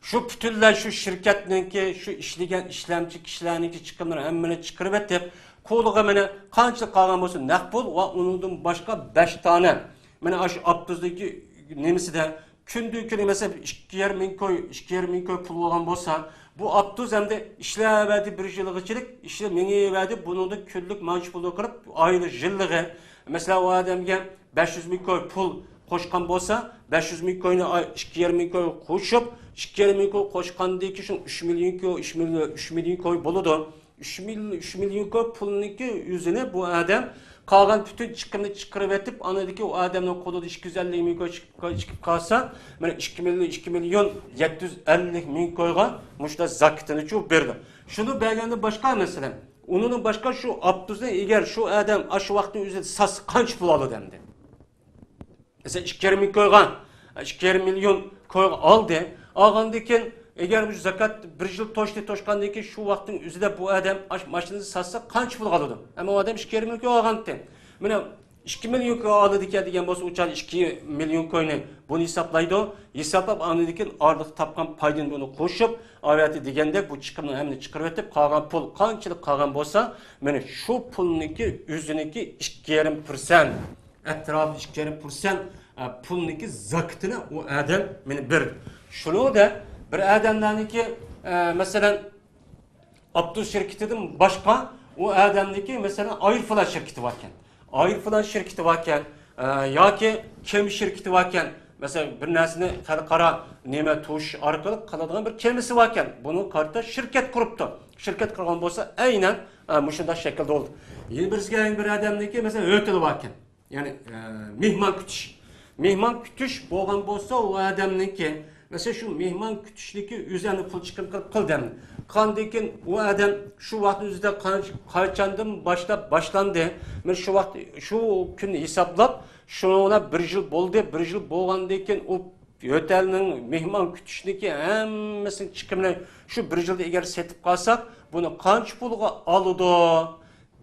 شۇ پۈتۈنلەي شۇ شىركەتنىڭكى، شۇ ئىشلىگەن ئىشلەمچى كىشىلەرنىڭكى چىقىملىرى ھەممىنى چىقىرىۋېتىپ، قولىغا مانا قانچىلىك قالغان بولسا نەق پۇل ۋە ئۇنىڭدىن باشقا بەش دانە، مانا ئاشۇ ئاپتوبۇسنىڭكى نېمىسىدە كۈندىن كۈنگە، مەسىلەن، ئىككى يېرىم مىڭ كوي، ئىككى يېرىم مىڭ كوي پۇل بولغان بولسا، بۇ ئاپتوبۇس ئەمدى ئىشلەۋەردى بىر يىلغىچىلىك، ئىشلەپ مېڭىۋەردى، بۇنىڭدا كۈنلۈك مانچە پۇلنى قىلىپ، ئايلىق، يىللىقى، مەسىلەن، ئۇ ئادەمگە بەش يۈز مىڭ كوي پۇل قوشقان بولسا، بەش يۈز مىڭ كوينى ئاي-، ئىككى يېرىم مىڭ كوي قوشۇپ، ئىككى يېرىم مىڭ كوي قوشقاندىن كېيىن شۇ ئۈچ مىليون كوي، ئۈچ مىليون، ئۈچ مىليون كوي بولىدۇ. ئۈچ مىل-، ئۈچ مىليون كوي پۇلنىڭكى ئۆزىنى بۇ ئادەم قالغان پۈتۈن چىقىمنى چىقىرىۋېتىپ، ئاندىن ئۇ ئادەمنىڭ قولىدا ئىككى يۈز ئەللىك مىڭ كوي چىقىپ، چىقىپ قالسا، مانا ئىككى مىليون، ئىككى مىليون يەتتە يۈز ئەللىك مىڭ كويغا مۇشۇنداق زاكىتىنىچۇ بېرىدۇ. شۇنى بەرگەندىن باشقا، مەسىلەن، ئۇنىڭدىن باشقا شۇ ئاپتوبۇسنى ئەگەر شۇ ئادەم ئاشۇ ۋاقىتنىڭ ئۆزىدە ساتسا قانچە پۇل ئالىدۇ ئەمدى؟ مەسىلەن، ئىككى يېرىم مىڭ كويغا، ئىككى يېرىم مىليون كويغا ئالدى. ئالغاندىن كېيىن، ئەگەر بۇ زاكات بىر يىل توشتى، توشقاندىن كېيىن شۇ ۋاقىتنىڭ ئۆزىدە بۇ ئادەم ئاش-، ماشىنىنى ساتسا قانچە پۇلغا ئالىدۇ؟ ئەمما ئۇ ئادەم ئىككى يېرىم مىليون كويغا ئالغانتى. مانا ئىككى مىليون كويغا ئالىدىكەن دېگەن بولسا، ئۇ چاغ ئىككى مىليون كوينى بۇنى ھېسابلايدۇ. ھېسابلاپ، ئاندىن كېيىن ئارىلىق تاپقان پايدىنى بۇنى قوشۇپ، ئاۋەتى دېگەندەك بۇ چىقىمنىڭ ھەممىنى چىقىرىۋېتىپ، قالغان پۇل قانچىلىك قالغان بولسا، مانا شۇ پۇلنىڭكى ئۆزىنىڭكى ئىككى يېرىم پىرسەنت ئەتراپىدا ئىككى يېرىم پىرسەنت، ئە، پۇلنىڭكى زاكىتىنى ئۇ ئادەم مانا بېرىدۇ. شۇنىڭدە بىر ئادەملەرنىڭكى، ئە، مەسىلەن، ئاپتوبۇس شىركىتىدىن باشقا ئۇ ئادەمنىڭكى، مەسىلەن، ئايروپىلان شىركىتى باركەن. ئايروپىلان شىركىتى باركەن، ئە، ياكى كېمە شىركىتى باركەن. مەسىلەن، بىر نەرسىنى خەلقئارا نېمە توشۇش ئارقىلىق قىلىدىغان بىر كېمىسى باركەن. بۇنىڭغا قارىتا شىركەت قۇرۇپتۇ. شىركەت قۇرغان بولسا، ئەينەن، ئە، مۇشۇنداق شەكىلدە بولدى. يەنە بىرسىگە، يەنە بىر ئادەمنىڭكى، مەسىلەن، ھوتېلى باركەن. يەنى، ئە، مېھمان كۈتۈش. مېھمان كۈتۈش بولغان بولسا، ئۇ ئادەمنىڭكى، مەسىلەن، شۇ مېھمان كۈتۈشنىكى ئۆزى ئەنە پۇل چىقىم قىلىپ قىلدى ئەمدى. قىلغاندىن كېيىن ئۇ ئادەم شۇ ۋاقىتنىڭ ئۆزىدە قا-، قاچاندىن باشلاپ باشلاندى. مەن شۇ ۋاقىت، شۇ كۈننى ھېسابلاپ، شۇنىڭ بىلەن بىر يىل بولدى. بىر يىل بولغاندىن كېيىن ئۇ ھوتېلنىڭ مېھمان كۈتۈشنىكى ھەممىسىنىڭ چىقىمىنى شۇ بىر يىلدا ئەگەر سېتىپ قالساق، بۇنى قانچە پۇلغا ئالىدۇ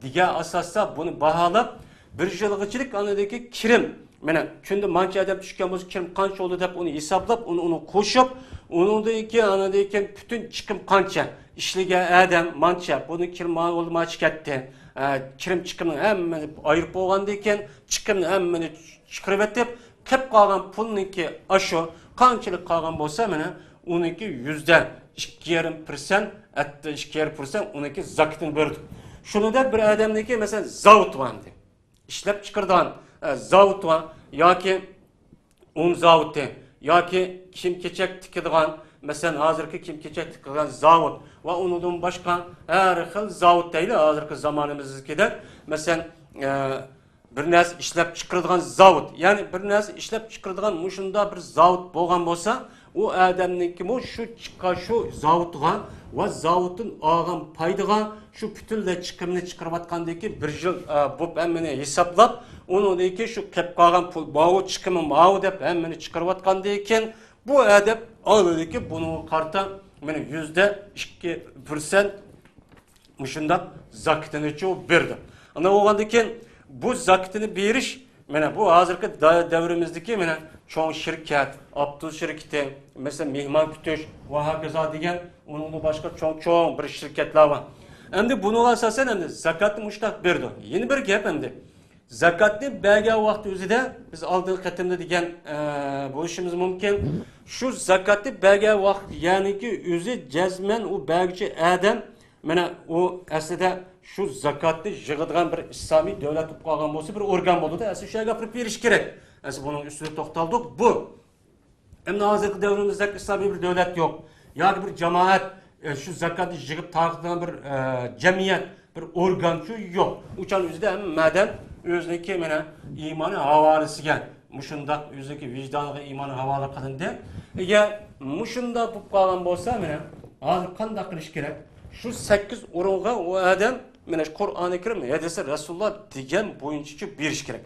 دېگەن ئاساستا بۇنى باھالاپ، بىر يىلغىچىلىك ئاندىكى كىرىم، مانا، كۈندە مانچە ئادەم چۈشكەن بولسا، كىرىم قانچە بولدى دەپ ئۇنى ھېسابلاپ، ئۇنى، ئۇنى قوشۇپ، ئۇنىڭدىن كېيىن، ئاندىن كېيىن پۈتۈن چىقىم قانچە، ئىشلىگەن ئادەم مانچە، بۇنىڭ كىرىمى مانا بولدى، مانچە كەتتى. ئە، كىرىم چىقىمنى ھەممىنى ئايرىپ بولغاندىن كېيىن، چىقىمنى ھەممىنى چىقىرىۋېتىپ، قېلىپ قالغان پۇلنىڭكى ئاشۇ قانچىلىك قالغان بولسا، مانا، ئۇنىڭكى يۈزدە ئىككى يېرىم پىرسەنت، ھەتتا ئىككى يېرىم پىرسەنت ئۇنىڭكى زاكىتىنى بېرىدۇ. شۇنىڭدەك بىر ئادەمنىڭكى، مەسىلەن، زاۋۇتى بار ئەمدى. ئىشلەپ چىقىرىدىغان، ئە، زاۋۇتى بار ياكى ئۇن زاۋۇتى ياكى كىيىم-كېچەك تىكىدىغان، مەسىلەن، ھازىرقى كىيىم-كېچەك تىكىدىغان زاۋۇت ۋە ئۇنىڭدىن باشقا ھەر خىل زاۋۇت دەيلى، ھازىرقى زامانىمىزدىكىدەك، مەسىلەن، ئە، بىر نەرسە ئىشلەپ چىقىرىدىغان زاۋۇت، يەنى بىر نەرسە ئىشلەپ چىقىرىدىغان مۇشۇنداق بىر زاۋۇت بولغان بولسا، ئۇ ئادەمنىڭكىمۇ شۇ چىققان شۇ زاۋۇتىغا ۋە زاۋۇتتىن ئالغان پايدىغا شۇ پۈتۈنلەي چىقىمنى چىقىرىۋاتقاندىكى بىر يىل، ئە، بولۇپ ھەممىنى ھېسابلاپ، ئۇنىڭدىن كېيىن شۇ قېلىپ قالغان پۇل ماۋۇ، چىقىمى ماۋۇ دەپ ھەممىنى چىقىرىۋاتقاندىن كېيىن، بۇ ئادەم ئالىدىكى بۇنىڭغا قارىتا مانا يۈزدە ئىككى پىرسەنت مۇشۇنداق زاكىتىنىچۇ بېرىدۇ. ئانداق بولغاندىن كېيىن بۇ زاكىتىنى بېرىش، مانا بۇ ھازىرقى دا-، دەۋرىمىزدىكى مانا چوڭ شىركەت، ئاپتوبۇس شىركىتى، مەسىلەن، مېھمان كۈتۈش ۋە ھاكازا دېگەن ئۇنىڭدىن باشقا چوڭ-چوڭ بىر شىركەتلەر بار. ئەمدى بۇنىڭغا ئاساسەن ئەمدى زاكاتنى مۇشۇنداق بېرىدۇ. يەنە بىر گەپ ئەمدى. زاكاتنى بەرگەن ۋاقتى ئۆزىدە بىز ئالدىنقى قېتىمدا دېگەن، ئە، بولۇشىمىز مۇمكىن. شۇ زاكاتنى بەرگەن ۋاقىت، يەنىكى ئۆزى جەزمەن ئۇ بەرگۈچى ئادەم، مانا ئۇ ئەسلىدە شۇ زاكاتنى يىغىدىغان بىر ئىسلامىي دۆلەت بولۇپ قالغان بولسا، بىر ئورگان بولىدۇ. ئەسلى شۇ يەرگە ئاپىرىپ بېرىش كېرەك. ئەسلى بۇنىڭ ئۈستىدە توختالدۇق. بۇ ئەمدى ھازىرقى دەۋرىمىزدەك ئىسلامىي بىر دۆلەت يوق. ياكى بىر جامائەت، ئە، شۇ زاكاتنى يىغىپ تارقىتىدىغان بىر، ئە، جەمئىيەت، بىر ئورگانچۇ يوق. ئۇچان ئۆزىدە ھەممە ئادەم ئۆزىنىڭكى مانا ئىمانى ھاۋالىسىگە، مۇشۇنداق ئۆزىنىڭكى ۋىجدانىغا ئىمانى ھاۋالە قىلىندى. ئەگەر مۇشۇنداق بولۇپ قالغان بولسا، مانا ھازىر قانداق قىلىش كېرەك؟ شۇ سەككىز ئورۇنغا ئۇ ئادەم مانا شۇ قۇرئانى كەرىم، ھەدىسى رەسۇلۇللا دېگەن بويىچە بېرىش كېرەك.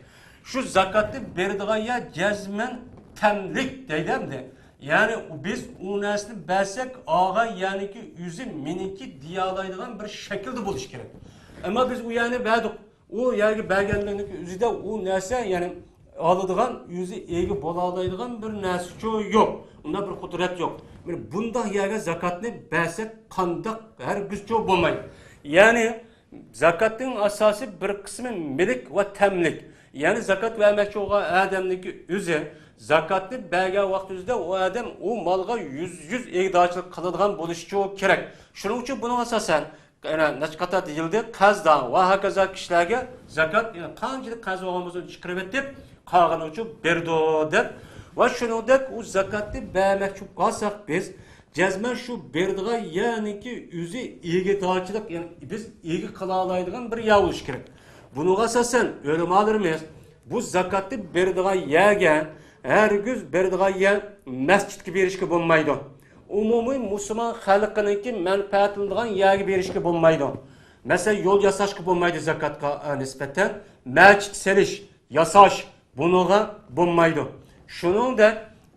شۇ زاكاتنى بېرىدىغان يەر جەزمەن تەملىك دەيدۇ ئەمدى. يەنى بىز ئۇ نەرسىنى بەرسەك، ئالغان يەرنىڭكى ئۆزى مېنىڭكى دېيەلەيدىغان بىر شەكىلدە بولۇشى كېرەك. ئەمما بىز ئۇ يەرنى بەردۇق. ئۇ يەرگە بەرگەنلىكنىڭ ئۆزىدە ئۇ نەرسە، يەنى ئالىدىغان، ئۆزى ئىگە بولالايدىغان بىر نەرسىچۇ يوق. ئۇنداق بىر قۇدرەت يوق. مانا بۇنداق يەرگە زاكاتنى بەرسەك قانداق، ھەرگىزچۇ بولمايدۇ. يەنى زاكاتنىڭ ئاساسى بىر قىسمى مۈلۈك ۋە تەملىك. يەنى زاكات بەرمەكچى بولغان ئادەمنىڭكى ئۆزى زاكاتنى بەرگەن ۋاقتىمىزدا ئۇ ئادەم ئۇ مالغا يۈز، يۈز ئىگىدارچىلىق قىلىدىغان بولۇشىچۇ كېرەك. شۇنىڭ ئۈچۈن بۇنىڭ ئاساسەن، يەنە نەچچە قاتار دېيىلدى، قەرزدار ۋە ھاكازا كىشىلەرگە زاكات، يەنى قانچىلىك قەرز بولغان بولسا چىقىرىۋېتىپ، قالغىنىچۇ بېرىدۇ دەپ. ۋە شۇنىڭدەك ئۇ زاكاتنى بەرمەكچى بولۇپ قالساق بىز، جەزمەن شۇ بېرىدىغان يەرنىڭكى ئۆزى ئىگىدارچىلىق، يەنى بىز ئىگە قىلالايدىغان بىر يەر بولۇشى كېرەك. بۇنىڭغا ئاساسەن، ئۆلىمالىرىمىز بۇ زاكاتنى بېرىدىغان يەرگە ھەرگىز بېرىدىغان يەر مەسچىتكە بېرىشكە بولمايدۇ. ئومۇمىي مۇسۇلمان خەلقىنىڭكى مەنپەئەتلىنىدىغان يەرگە بېرىشكە بولمايدۇ. مەسىلەن، يول ياساشقا بولمايدۇ زاكاتقا، ئە، نىسبەتەن. مەچىت سېلىش، ياساش، بۇنىڭغا بولمايدۇ. شۇنىڭدەك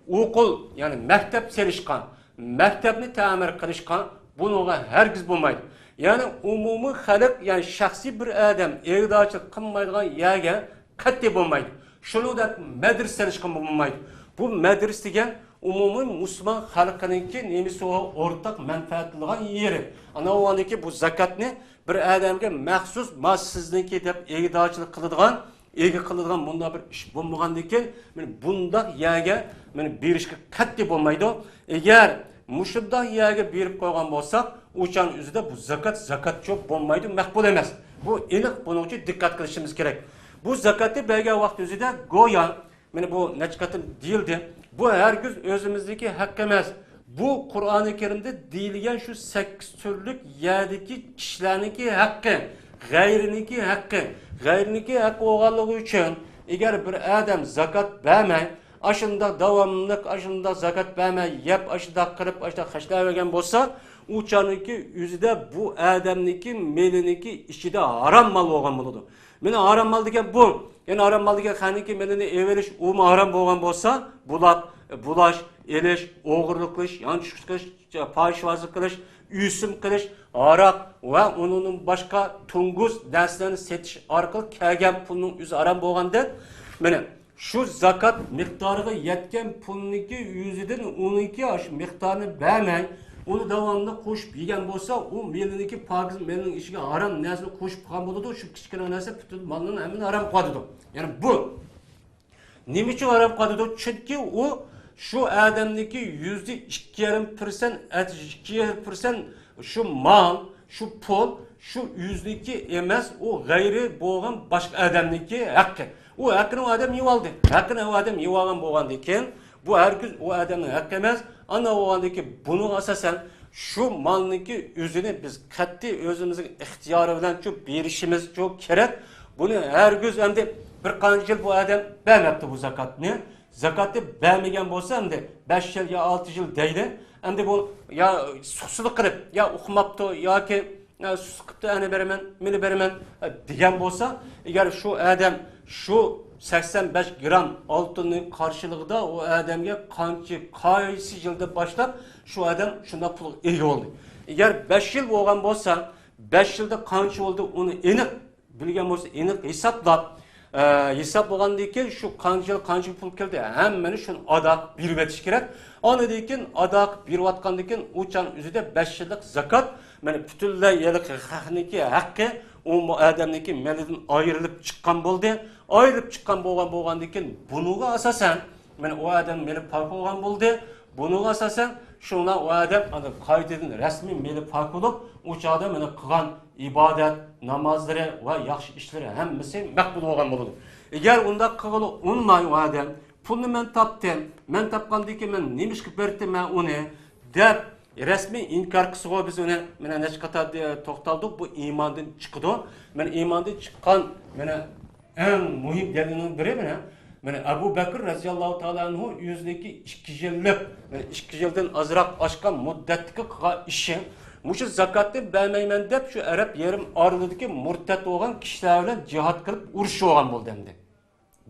ئوقۇل، يەنى مەكتەپ سېلىشقا، مەكتەپنى تەمىر قىلىشقا، بۇنىڭغا ھەرگىز بولمايدۇ. يەنى ئومۇمىي خەلق، يەنى شەخسىي بىر ئادەم ئىگىدارچىلىق قىلمايدىغان يەرگە قەتئىي بولمايدۇ. شۇنىڭدەك مەدرىسە سېلىشقىمۇ بولمايدۇ. بۇ مەدرىسە دېگەن ئومۇمىي مۇسۇلمان خەلقىنىڭكى نېمىسى، ئورتاق مەنپەئەتلىنىدىغان يېرى. ئانا ئۇنىڭدىكى بۇ زاكاتنى بىر ئادەمگە مەخسۇس، ما سىزنىڭكى دەپ ئىگىدارچىلىق قىلىدىغان، ئىگە قىلىدىغان مۇنداق بىر ئىش بولمىغاندىكىن، مانا بۇنداق يەرگە، مانا، بېرىشكە قەتئىي بولمايدۇ. ئەگەر مۇشۇنداق يەرگە بېرىپ قويغان بولساق، ئۇ چاغنىڭ ئۆزىدە بۇ زاكات زاكاتچۇ بولمايدۇ، مەقبۇل ئەمەس. بۇ ئېنىق، بۇنىڭ ئۈچۈن دىققەت قىلىشىمىز كېرەك. بۇ زاكاتنى بەرگەن ۋاقىت ئۆزىدە گويا، مانا بۇ نەچچە قېتىم دېيىلدى، بۇ ھەرگىز ئۆزىمىزنىڭكى ھەققى ئەمەس. بۇ قۇرئانى كەرىمدە دېيىلگەن شۇ سەككىز تۈرلۈك يەردىكى كىشىلەرنىڭكى ھەققى، غەيرىنىڭكى ھەققى. غەيرىنىڭكى ھەققى بولغانلىقى ئۈچۈن، ئەگەر بىر ئادەم زاكات بەرمەي، ئاشۇنداق داۋاملىق ئاشۇنداق زاكات بەرمەي، يەپ ئاشۇنداق قىلىپ، ئاشۇنداق خەجلەۋەرگەن بولسا، ئۇ چاغنىڭكى ئۆزىدە بۇ ئادەمنىڭكى مېلىنىڭكى ئىچىدە ھارام مال بولغان بولىدۇ. مانا ھارام مال دېگەن بۇ. يەنى ھارام مال دېگەن خەقنىڭكى مېلىنى ئېلىۋېلىش، ئۇمۇ ھارام بولغان بولسا، بۇلاپ، بۇلاش، ئېلىش، ئوغرىلىق قىلىش، يانچۇق قىلىش، پاھىشىۋازلىق قىلىش، ئۆسۈم قىلىش، ھاراق ۋە ئۇنىڭدىن باشقا توڭگۇز نەرسىلەرنى سېتىش ئارقىلىق كەلگەن پۇلنىڭ ئۆزى ھارام بولغاندەك، مانا شۇ زاكات مىقدارىغا يەتكەن پۇلنىڭكى ئۆزىدىن ئۇنىڭكى ئاشۇ مىقدارنى بەرمەي، ئۇنى داۋاملىق قوشۇپ يېگەن بولسا، ئۇ مېلىنىڭكى پاكىز مېلىنىڭ ئىچىگە ھارام نەرسىنى قوشۇپ قىلغان بولىدۇ. شۇ كىچىككىنە نەرسە پۈتۈن مالنىڭ ھەممىنى ھارام قىلىۋاتىدۇ. يەنى بۇ نېمە ئۈچۈن ھارام قىلىۋاتىدۇ؟ چۈنكى ئۇ شۇ ئادەمنىڭكى يۈزدە ئىككى يېرىم پىرسەنت، ئىككى يېرىم پىرسەنت شۇ مال، شۇ پۇل، شۇ ئۆزىنىڭكى ئەمەس، ئۇ غەيرىي بولغان باشقا ئادەمنىڭكى ھەققى. ئۇ ھەققىنى ئۇ ئادەم يېۋالدى. ھەققىنى ئۇ ئادەم يېۋالغان بولغاندىن كېيىن، بۇ ھەرگىز ئۇ ئادەمنىڭ ھەققى ئەمەس. ئانداق بولغاندىن كېيىن، بۇنىڭغا ئاساسەن شۇ مالنىڭكى ئۆزىنى بىز قەتئىي ئۆزىمىزنىڭ ئىختىيارى بىلەن شۇ بېرىشىمىز شۇ كېرەك. بۇنى ھەرگىز ئەمدى بىر قانچە يىل بۇ ئادەم بەرمەپتۇ بۇ زاكاتنى. زاكاتنى بەرمىگەن بولسا، ئەمدى بەش يىل يا ئالتە يىل دەيلى. ئەمدى بۇ يا سۇسلۇق قىلىپ، يا ئۇقماپتۇ ياكى، ئە، سۇس قىپتۇ، ئەنە بېرىمەن، مېنى بېرىمەن، ئە، دېگەن بولسا، ئەگەر شۇ ئادەم شۇ سەكسەن بەش گرام ئالتۇننىڭ قارشىلىقىدا ئۇ ئادەمگە قانچە، قايسى يىلدىن باشلاپ شۇ ئادەم شۇنداق پۇلغا ئىگە بولدى؟ ئەگەر بەش يىل بولغان بولسا، بەش يىلدا قانچە بولدى، ئۇنى ئېنىق بىلگەن بولسا، ئېنىق ھېسابلاپ، ئە، ھېسابلىغاندىن كېيىن شۇ قانچە يىل قانچە پۇل كەلدى، ھەممىنى شۇنى ئادا قىلىپ بېرىۋېتىش كېرەك. ئاندىن كېيىن ئادا قىلىپ بېرىۋاتقاندىن كېيىن ئۇ چاغ ئۆزىدە بەش يىللىق زاكات، مانا پۈتۈنلەي ھېلىقى خەقنىڭكى ھەققى، ئۇ ئادەمنىڭكى مېلىدىن ئايرىلىپ چىققان بولدى. ئايرىلىپ چىققان بولغان، بولغاندىن كېيىن بۇنىڭغا ئاساسەن، مانا ئۇ ئادەم مېلى پاك بولغان بولدى. بۇنىڭغا ئاساسەن شۇڭلار ئۇ ئادەم ئاندىن قايتىدىن رەسمىي مېلى پاك بولۇپ، ئۇ چاغدا مانا قىلغان ئىبادەت، نامازلىرى ۋە ياخشى ئىشلىرى ھەممىسى مەقبۇل بولغان بولىدۇ. ئەگەر ئۇنداق قىلغىلى ئۇنىماي ئۇ ئادەم، پۇلنى مەن تاپتىم، مەن تاپقاندىن كېيىن مەن نېمىشقا بەردىم مەن ئۇنى، دەپ رەسمىي ئىنكار قىلسىغۇ بىز ئۇنى، مانا نەچچە قېتىم توختالدۇق، بۇ ئىماندىن چىقىدۇ. مانا ئىماندىن چىققان، مانا ئەڭ مۇھىم دەلىلنىڭ بىرى مانا، مانا ئەبۇ بەكر رەزىياللاھۇ تائالا ئەنھۇ ئۆزىنىڭكى ئىككى يىللىق، مانا ئىككى يىلدىن ئازراق ئاشقان مۇددەتتىكى قىلغان ئىشى، مۇشۇ زاكاتنى بەرمەيمەن دەپ شۇ ئەرەب يېرىم ئارىلىدىكى مۇرتەت بولغان كىشىلەر بىلەن جىھاد قىلىپ ئۇرۇشۇۋالغان بولدى ئەمدى.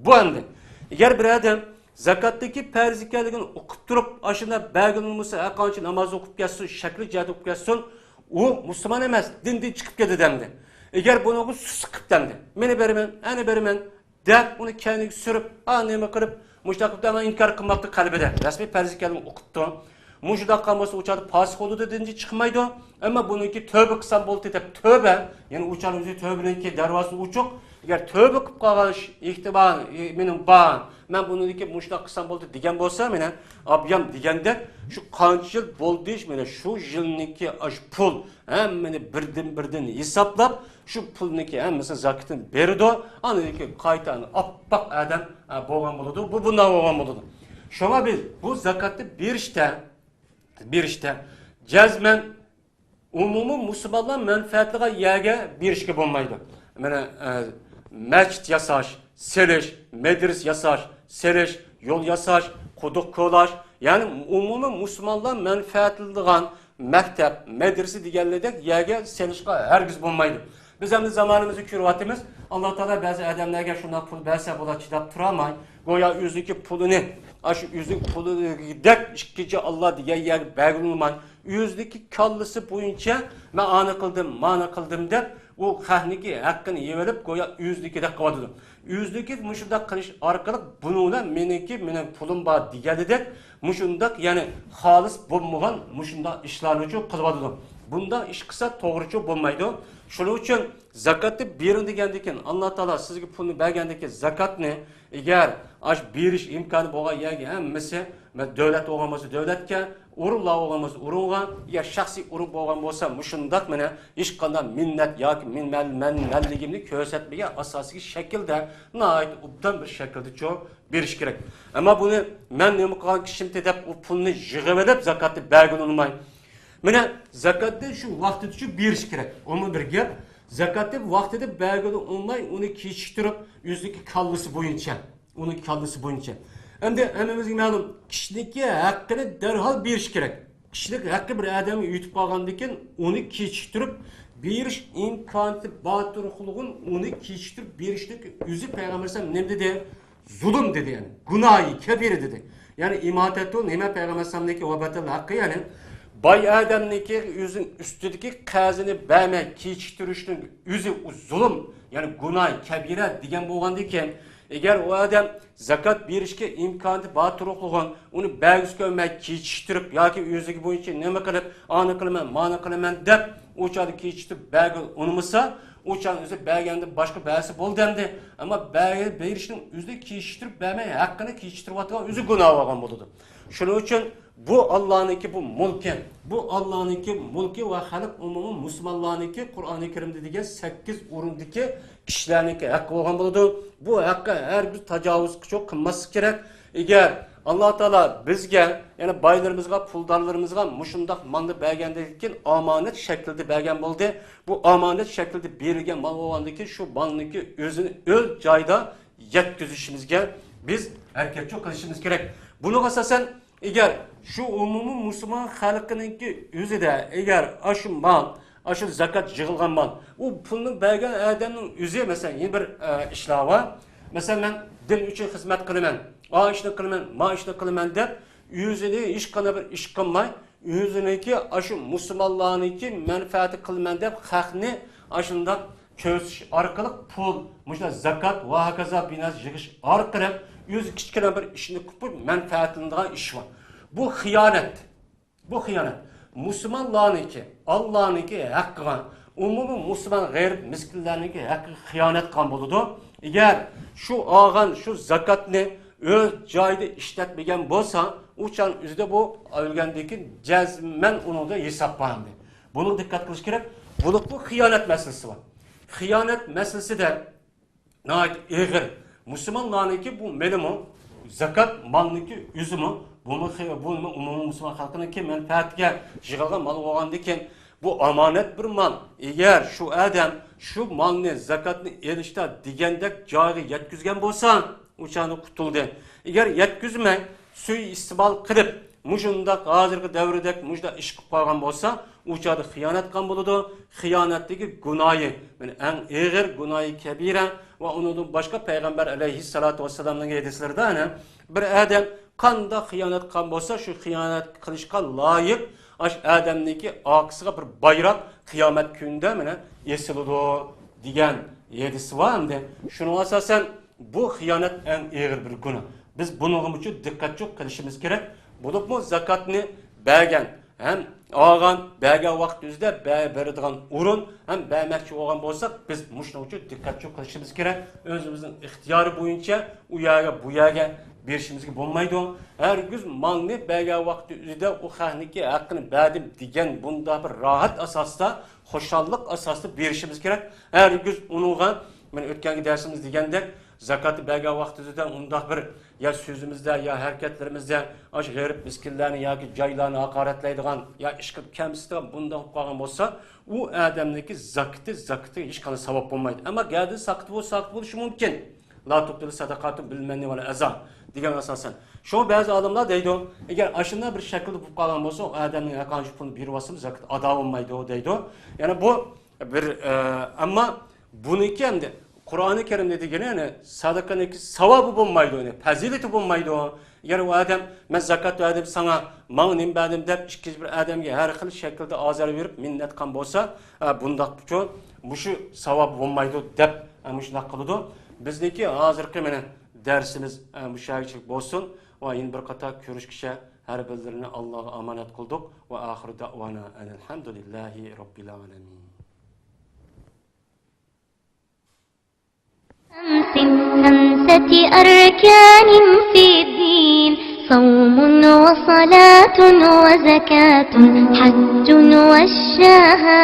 بۇ ئەمدى، ئەگەر بىر ئادەم زاكاتتىكى پەرز ئىكەنلىكىنى ئۇقۇپ تۇرۇپ، ئاشۇنداق بەرگىلى بولمىسا، ھەرقانچە ناماز ئوقۇپ كەتسۇن، شەكلى جەھەتتە ئوقۇپ كەتسۇن، ئۇ مۇسۇلمان ئەمەس، دىندىن چىقىپ كەتتى دەمدى. ئەگەر بۇنىڭغا سۇس قىپتۇ ئەمدى، مېنى بېرىمەن، ئەنە بېرىمەن، دەپ ئۇنى كەينىگە سۈرۈپ، ئا، نېمە قىلىپ، مۇشۇنداق قىپتۇ، ئەمما ئىنكار قىلماپتۇ قەلبىدە. رەسمىي پەرز ئىكەنلىكىنى ئۇقۇپتۇ. مۇشۇنداق قىلغان بولسا، ئۇ چاغدا پاسىق بولىدۇ، دىندىن چىقمايدۇ. ئەمما بۇنىڭكى تۆبە قىلسام بولدى دەپ تۆبە، يەنى ئۇ چاغدا ئۆزى تۆبىنىڭكى دەرۋازىسى ئوچۇق. ئەگەر تۆبە قىلىپ قالغان ئىش-، ئېھتىمال، ئى، مېنىڭ بار، مەن بۇنىڭدىكى مۇشۇنداق قىلسام بولدى دېگەن بولسا، مانا ئابيام دېگەندەك، شۇ قانچە يىل بولدى، مانا شۇ يىلنىڭكى ئاشۇ پۇل ھەممىنى بىردىن-بىردىن ھېسابلاپ، شۇ پۇلنىڭكى ھەممىسىنى زاكىتىنى بېرىدۇ. ئاندىن كېيىن قايتا ئاپئاق ئادەم، ئە، بولغان بولىدۇ. بۇ بۇنداق بولغان بولىدۇ. شۇڭا بىز بۇ زاكاتنى بېرىشتە، بېرىشتە جەزمەن ئومۇمىي مۇسۇلمانلار مەنپەئەتلىگەن يەرگە بېرىشكە بولمايدۇ. مانا، ئە، مەسچىت ياساش، سېلىش، مەدرىسە ياساش، سېلىش، يول ياساش، قۇدۇق كولاش، يەنى ئومۇمىي مۇسۇلمانلار مەنپەئەتلىنىدىغان مەكتەپ، مەدرىسە دېگەنلىرىدەك يەرگە سېلىشقا ھەرگىز بولمايدۇ. بىز ئەمدى زامانىمىزدا كۆرۈۋاتىمىز، ئاللا تائالا بەزى ئادەملەرگە شۇنداق پۇل بەرسە، بۇلار چىداپ تۇرالماي، گويا ئۆزىنىڭكى پۇلىنى، ئاشۇ ئۆزىنىڭ پۇلىدەك ئىككىنچى ئاللا دېگەن يەرگە بەرگىلى بولماي، ئۆزىنىڭكى كاللىسى بويىچە، مەن ئانى قىلدىم، مانى قىلدىم دەپ، ئۇ خەقنىڭكى ھەققىنى يەۋېلىپ، گويا ئۆزىنىڭكىدەك قىلىۋاتىدۇ. ئۆزىنىڭكى مۇشۇنداق قىلىش ئارقىلىق بۇنىڭ بىلەن مېنىڭكى، مېنىڭ پۇلۇم بار دېگەنلىدەك، مۇشۇنداق، يەنى خالىس بولمىغان مۇشۇنداق ئىشلارنىچۇ قىلىۋاتىدۇ. بۇنداق ئىش قىلسا توغرىچۇ بولمايدۇ. شۇنىڭ ئۈچۈن زاكاتنى بېرىڭ دېگەندىن كېيىن، ئاللا تائالا سىزگە پۇلنى بەرگەندىن كېيىن زاكاتنى ئەگەر ئاش بېرىش ئىمكانى بولغان يەرگە ھەممىسى، دۆلەت بولغان بولسا دۆلەتكە، ئورۇنلار بولغان بولسا ئورۇنغا، يا شەخسىي ئورۇن بولغان بولسا مۇشۇنداق مانا ھېچقانداق مىننەت ياكى مەن، مەن، مەن، مەنلىكىمنى كۆرسەتمىگەن ئاساسىي شەكىلدە ناھايىتى ئوبدان بىر شەكىلدە چوڭ بېرىش كېرەك. ئەمما بۇنى مەن نېمە قىلغان كىشىمتى دەپ ئۇ پۇلنى يىغىۋېلىپ زاكاتنى بەرگىلى ئۇنىماي. مانا زاكاتنى شۇ ۋاقتىدا شۇ بېرىش كېرەك. ئۇمۇ بىر گەپ. زاكاتنى ۋاقتىدا بەرگىلى ئۇنىماي، ئۇنى كېچىكتۈرۈپ ئۆزىنىڭكى كاللىسى بويىچە، ئۇنىڭكى كاللىسى بويىچە. ئەمدى ھەممىمىزگە مەلۇم، كىشىنىڭكى ھەققىنى دەرھال بېرىش كېرەك. كىشىلىك ھەققى بىر ئادەمگە يېتىپ قالغاندىن كېيىن ئۇنى كېچىكتۈرۈپ بېرىش ئىمكانىيىتى بار تۇرۇقلۇقىنى ئۇنى كېچىكتۈرۈپ بېرىشنىڭ ئۆزى پەيغەمبەر ئەلەيھىسسالام نېمە دېدى؟ زۇلۇم دېدى، يەنى گۇناھى كەبىرە دېدى. يەنى ئىماتەتۇ نېمە پەيغەمبەر ئەلەيھىسسالامنىڭكى ۋەبەتىل ھەققى، يەنى باي ئادەمنىڭكى ئۆزىنىڭ ئۈستىدىكى قەرزىنى بەرمەي كېچىكتۈرۈشنىڭ ئۆزى ئۇ زۇلۇم، يەنى گۇناھى كەبىرە دېگەن بولغاندىن كېيىن، ئەگەر ئۇ ئادەم زاكات بېرىشكە ئىمكانىيىتى بار تۇرۇقلۇقىنى ئۇنى بەرگۈسى كەلمەي كېچىكتۈرۈپ ياكى ئۆزلۈكى بويىچە نېمە قىلىپ، ئانى قىلىمەن، مانى قىلىمەن دەپ ئۇ چاغدا كېچىكتۈرۈپ بەرگىلى ئۇنىمىسا، ئۇ چاغدا ئۆزى بەرگەندىن باشقا بەرسە بولدى ئەمدى. ئەمما بەرگە-، بېرىشنىڭ ئۆزىنى كېچىكتۈرۈپ بەرمەي، ھەققىنى كېچىكتۈرۈۋاتقان ئۆزى گۇناھ بولغان بولىدۇ. شۇنىڭ ئۈچۈن بۇ ئاللانىڭكى بۇ مۈلكى، بۇ ئاللانىڭكى مۈلكى ۋە خەلق ئومۇمىي مۇسۇلمانلارنىڭكى قۇرئانى كەرىمدە دېگەن سەككىز ئورۇندىكى كىشىلەرنىڭكى ھەققى بولغان بولىدۇ. بۇ ھەققە ھەرگىز تاجاۋۇز قىلماسلىق كېرەك. ئەگەر ئاللا تائالا بىزگە، يەنى بايلىرىمىزغا، پۇلدارلىرىمىزغا مۇشۇنداق مالنى بەرگەندىن كېيىن ئامانەت شەكلىدە بەرگەن بولدى. بۇ ئامانەت شەكلىدە بېرىلگەن مال بولغاندىن كېيىن شۇ مالنىڭكى ئۆزىنى ئۆز جايىدا يەتكۈزۈشىمىزگە بىز ھەرىكەتچۇ قىلىشىمىز كېرەك. بۇنىڭغا ئاساسەن، ئەگەر شۇ ئومۇمىي مۇسۇلمان خەلقىنىڭكى ئۆزىدە، ئەگەر ئاشۇ مال، ئاشۇ زاكات يىغىلغان مال، ئۇ پۇلنى بەرگەن ئادەمنىڭ ئۆزى، مەسىلەن، يەنە بىر، ئە، ئىشلار بار. مەسىلەن، مەن دىن ئۈچۈن خىزمەت قىلىمەن، ئا ئىشنى قىلىمەن، ما ئىشنى قىلىمەن دەپ، ئۆزىنى ھېچقانداق بىر ئىش قىلماي، ئۆزىنىڭكى ئاشۇ مۇسۇلمانلارنىڭكى مەنپەئەتى قىلىمەن دەپ خەقنى ئاشۇنداق كۆرسىتىش ئارقىلىق پۇل، مۇشۇنداق زاكات ۋە ھاكازا بىنەرسە يىغىش ئارقىلىق ئۆزى كىچىككىنە بىر ئىشنى قىلىپ مەنپەئەتلىنىدىغان ئىش بار. بۇ خىيانەت. بۇ خىيانەت. مۇسۇلمانلارنىڭكى، ئاللانىڭكى ھەققىغا، ئومۇمىي مۇسۇلمان غېرىب مىسكىنلەرنىڭكى ھەققىگە خىيانەت قىلغان بولىدۇ. ئەگەر شۇ ئالغان شۇ زاكاتنى ئۆز جايىدا ئىشلەتمىگەن بولسا، ئۇ چاغ ئۆزىدە بۇ ئۆلگەندىن كېيىن جەزمەن ئۇنىڭدا ھېساب بار ئەمدى. بۇنىڭغا دىققەت قىلىش كېرەك. بولۇپمۇ خىيانەت مەسىلىسى بار. خىيانەت مەسىلىسىدە ناھايىتى ئېغىر. مۇسۇلمانلارنىڭكى بۇ مېلىمۇ، زاكات مالنىڭكى ئۆزىمۇ، بۇمۇ خى-، بۇ نېمە ئومۇمىي مۇسۇلمان خەلقىنىڭكى مەنپەئەتىگە يىغىلغان مال بولغاندىكىن، بۇ ئامانەت بىر مال. ئەگەر شۇ ئادەم شۇ مالنى، زاكاتنى ئېلىشتا دېگەندەك جايىغا يەتكۈزگەن بولسا، ئۇ چاغدا قۇتۇلدى. ئەگەر يەتكۈزمەي، سۇيىئىستېمال قىلىپ، مۇشۇنداق ھازىرقى دەۋردەك مۇشۇنداق ئىش قىلىپ قالغان بولسا، ئۇ چاغدا خىيانەت قىلغان بولىدۇ. خىيانەتتىكى گۇناھى، مانا، ئەڭ ئېغىر گۇناھى كەبىرە ۋە ئۇنىڭدىن باشقا پەيغەمبەر ئەلەيھىسسالاتۇ ۋەسسالامنىڭ ھەدىسلىرىدە، ئەنە، بىر ئادەم قانداق خىيانەت قىلغان بولسا، شۇ خىيانەت قىلىشقا لايىق ئاشۇ ئادەمنىڭكى ئارقىسىغا بىر بايراق قىيامەت كۈنىدە، مانا، ئېسىلىدۇ دېگەن ھەدىس بار ئەمدى. شۇنىڭغا ئاساسەن، بۇ خىيانەت ئەڭ ئېغىر بىر گۇناھ. بىز بۇنىڭغىمۇ دىققەتچۇ قىلىشىمىز كېرەك. بولۇپمۇ زاكاتنى بەرگەن ھەم ئالغان، بەرگەن ۋاقتى ئۆزىدە بە-، بېرىدىغان ئورۇن ھەم بەرمەكچى بولغان بولساق، بىز مۇشۇنىڭغىچۇ دىققەتچۇ قىلىشىمىز كېرەك. ئۆزىمىزنىڭ ئىختىيارى بويىچە ئۇ يەرگە، بۇ يەرگە بېرىشىمىزگە بولمايدۇ. ھەرگىز مالنى بەرگەن ۋاقتى ئۆزىدە ئۇ خەقنىڭكى ھەققىنى بەردىم دېگەن بۇنداق بىر راھەت ئاساستا، خۇشاللىق ئاساسىدا بېرىشىمىز كېرەك. ھەرگىز ئۇنىڭغا، مانا ئۆتكەنكى دەرسىمىز دېگەندەك، زاكاتنى بەرگەن ۋاقتىدا ئۇنداق بىر يا سۆزىمىزدە، يا ھەرىكەتلىرىمىزدە ئاشۇ غېرىب مىسكىنلەرنى ياكى جايلارنى ھاقارەتلەيدىغان، يا ئىش قىلىپ كەمسىتىدىغان بۇنداق بولۇپ قالغان بولسا، ئۇ ئادەمنىڭكى زاكىتى، زاكىتىگە ھېچقانداق ساۋاب بولمايدۇ. ئەمما گەدىن ساقىت بولسا، ساقىت بولۇشى مۇمكىن. لا تۇبتىلۇ سەدەقاتۇ بىل مەننى ۋەل ئەزا دېگەن ئاساسەن. شۇڭا بەزى ئالىملار دەيدۇ، ئەگەر ئاشۇنداق بىر شەكىلدە بولۇپ قالغان بولسا، ئۇ ئادەمنىڭ ھەققانى شۇ پۇلنى بېرىۋاتسىمۇ زاكىت ئادا بولمايدۇ دەيدۇ. يەنى بۇ بىر، ئە، ئەمما بۇنىڭكى ئەمدى قۇرئانى كەرىمدە دېگىنى، يەنى سادىقىنىڭكى ساۋابى بولمايدۇ، يەنى پەزىلىتى بولمايدۇ. يەنى ئۇ ئادەم، مەن زاكات بەردىم ساڭا، ماڭا نېمە بەردىم دەپ، ئىككىنچى بىر ئادەمگە ھەر خىل شەكىلدە ئازار بېرىپ، مىننەت قىلغان بولسا، ئە، بۇنداقچۇ مۇشۇ ساۋاب بولمايدۇ دەپ، ئە، مۇشۇنداق قىلىدۇ. بىزنىڭكى ھازىرقى مانا دەرسىمىز، ئە، مۇشۇ يەرگىچىلىك بولسۇن. ۋە يەنە بىر قاتار كۆرۈشكىچە ھەر بىرلىرىنى ئاللاغا ئامانەت قىلدۇق. ۋە ئاخىرۇ دەئۋانا ئەنىل ھەمدۇلىللاھى رەببىل ئالەمىن. خمس خمسة أركان في الدين، صوم وصلاة وزكاة، حج والشهادتين.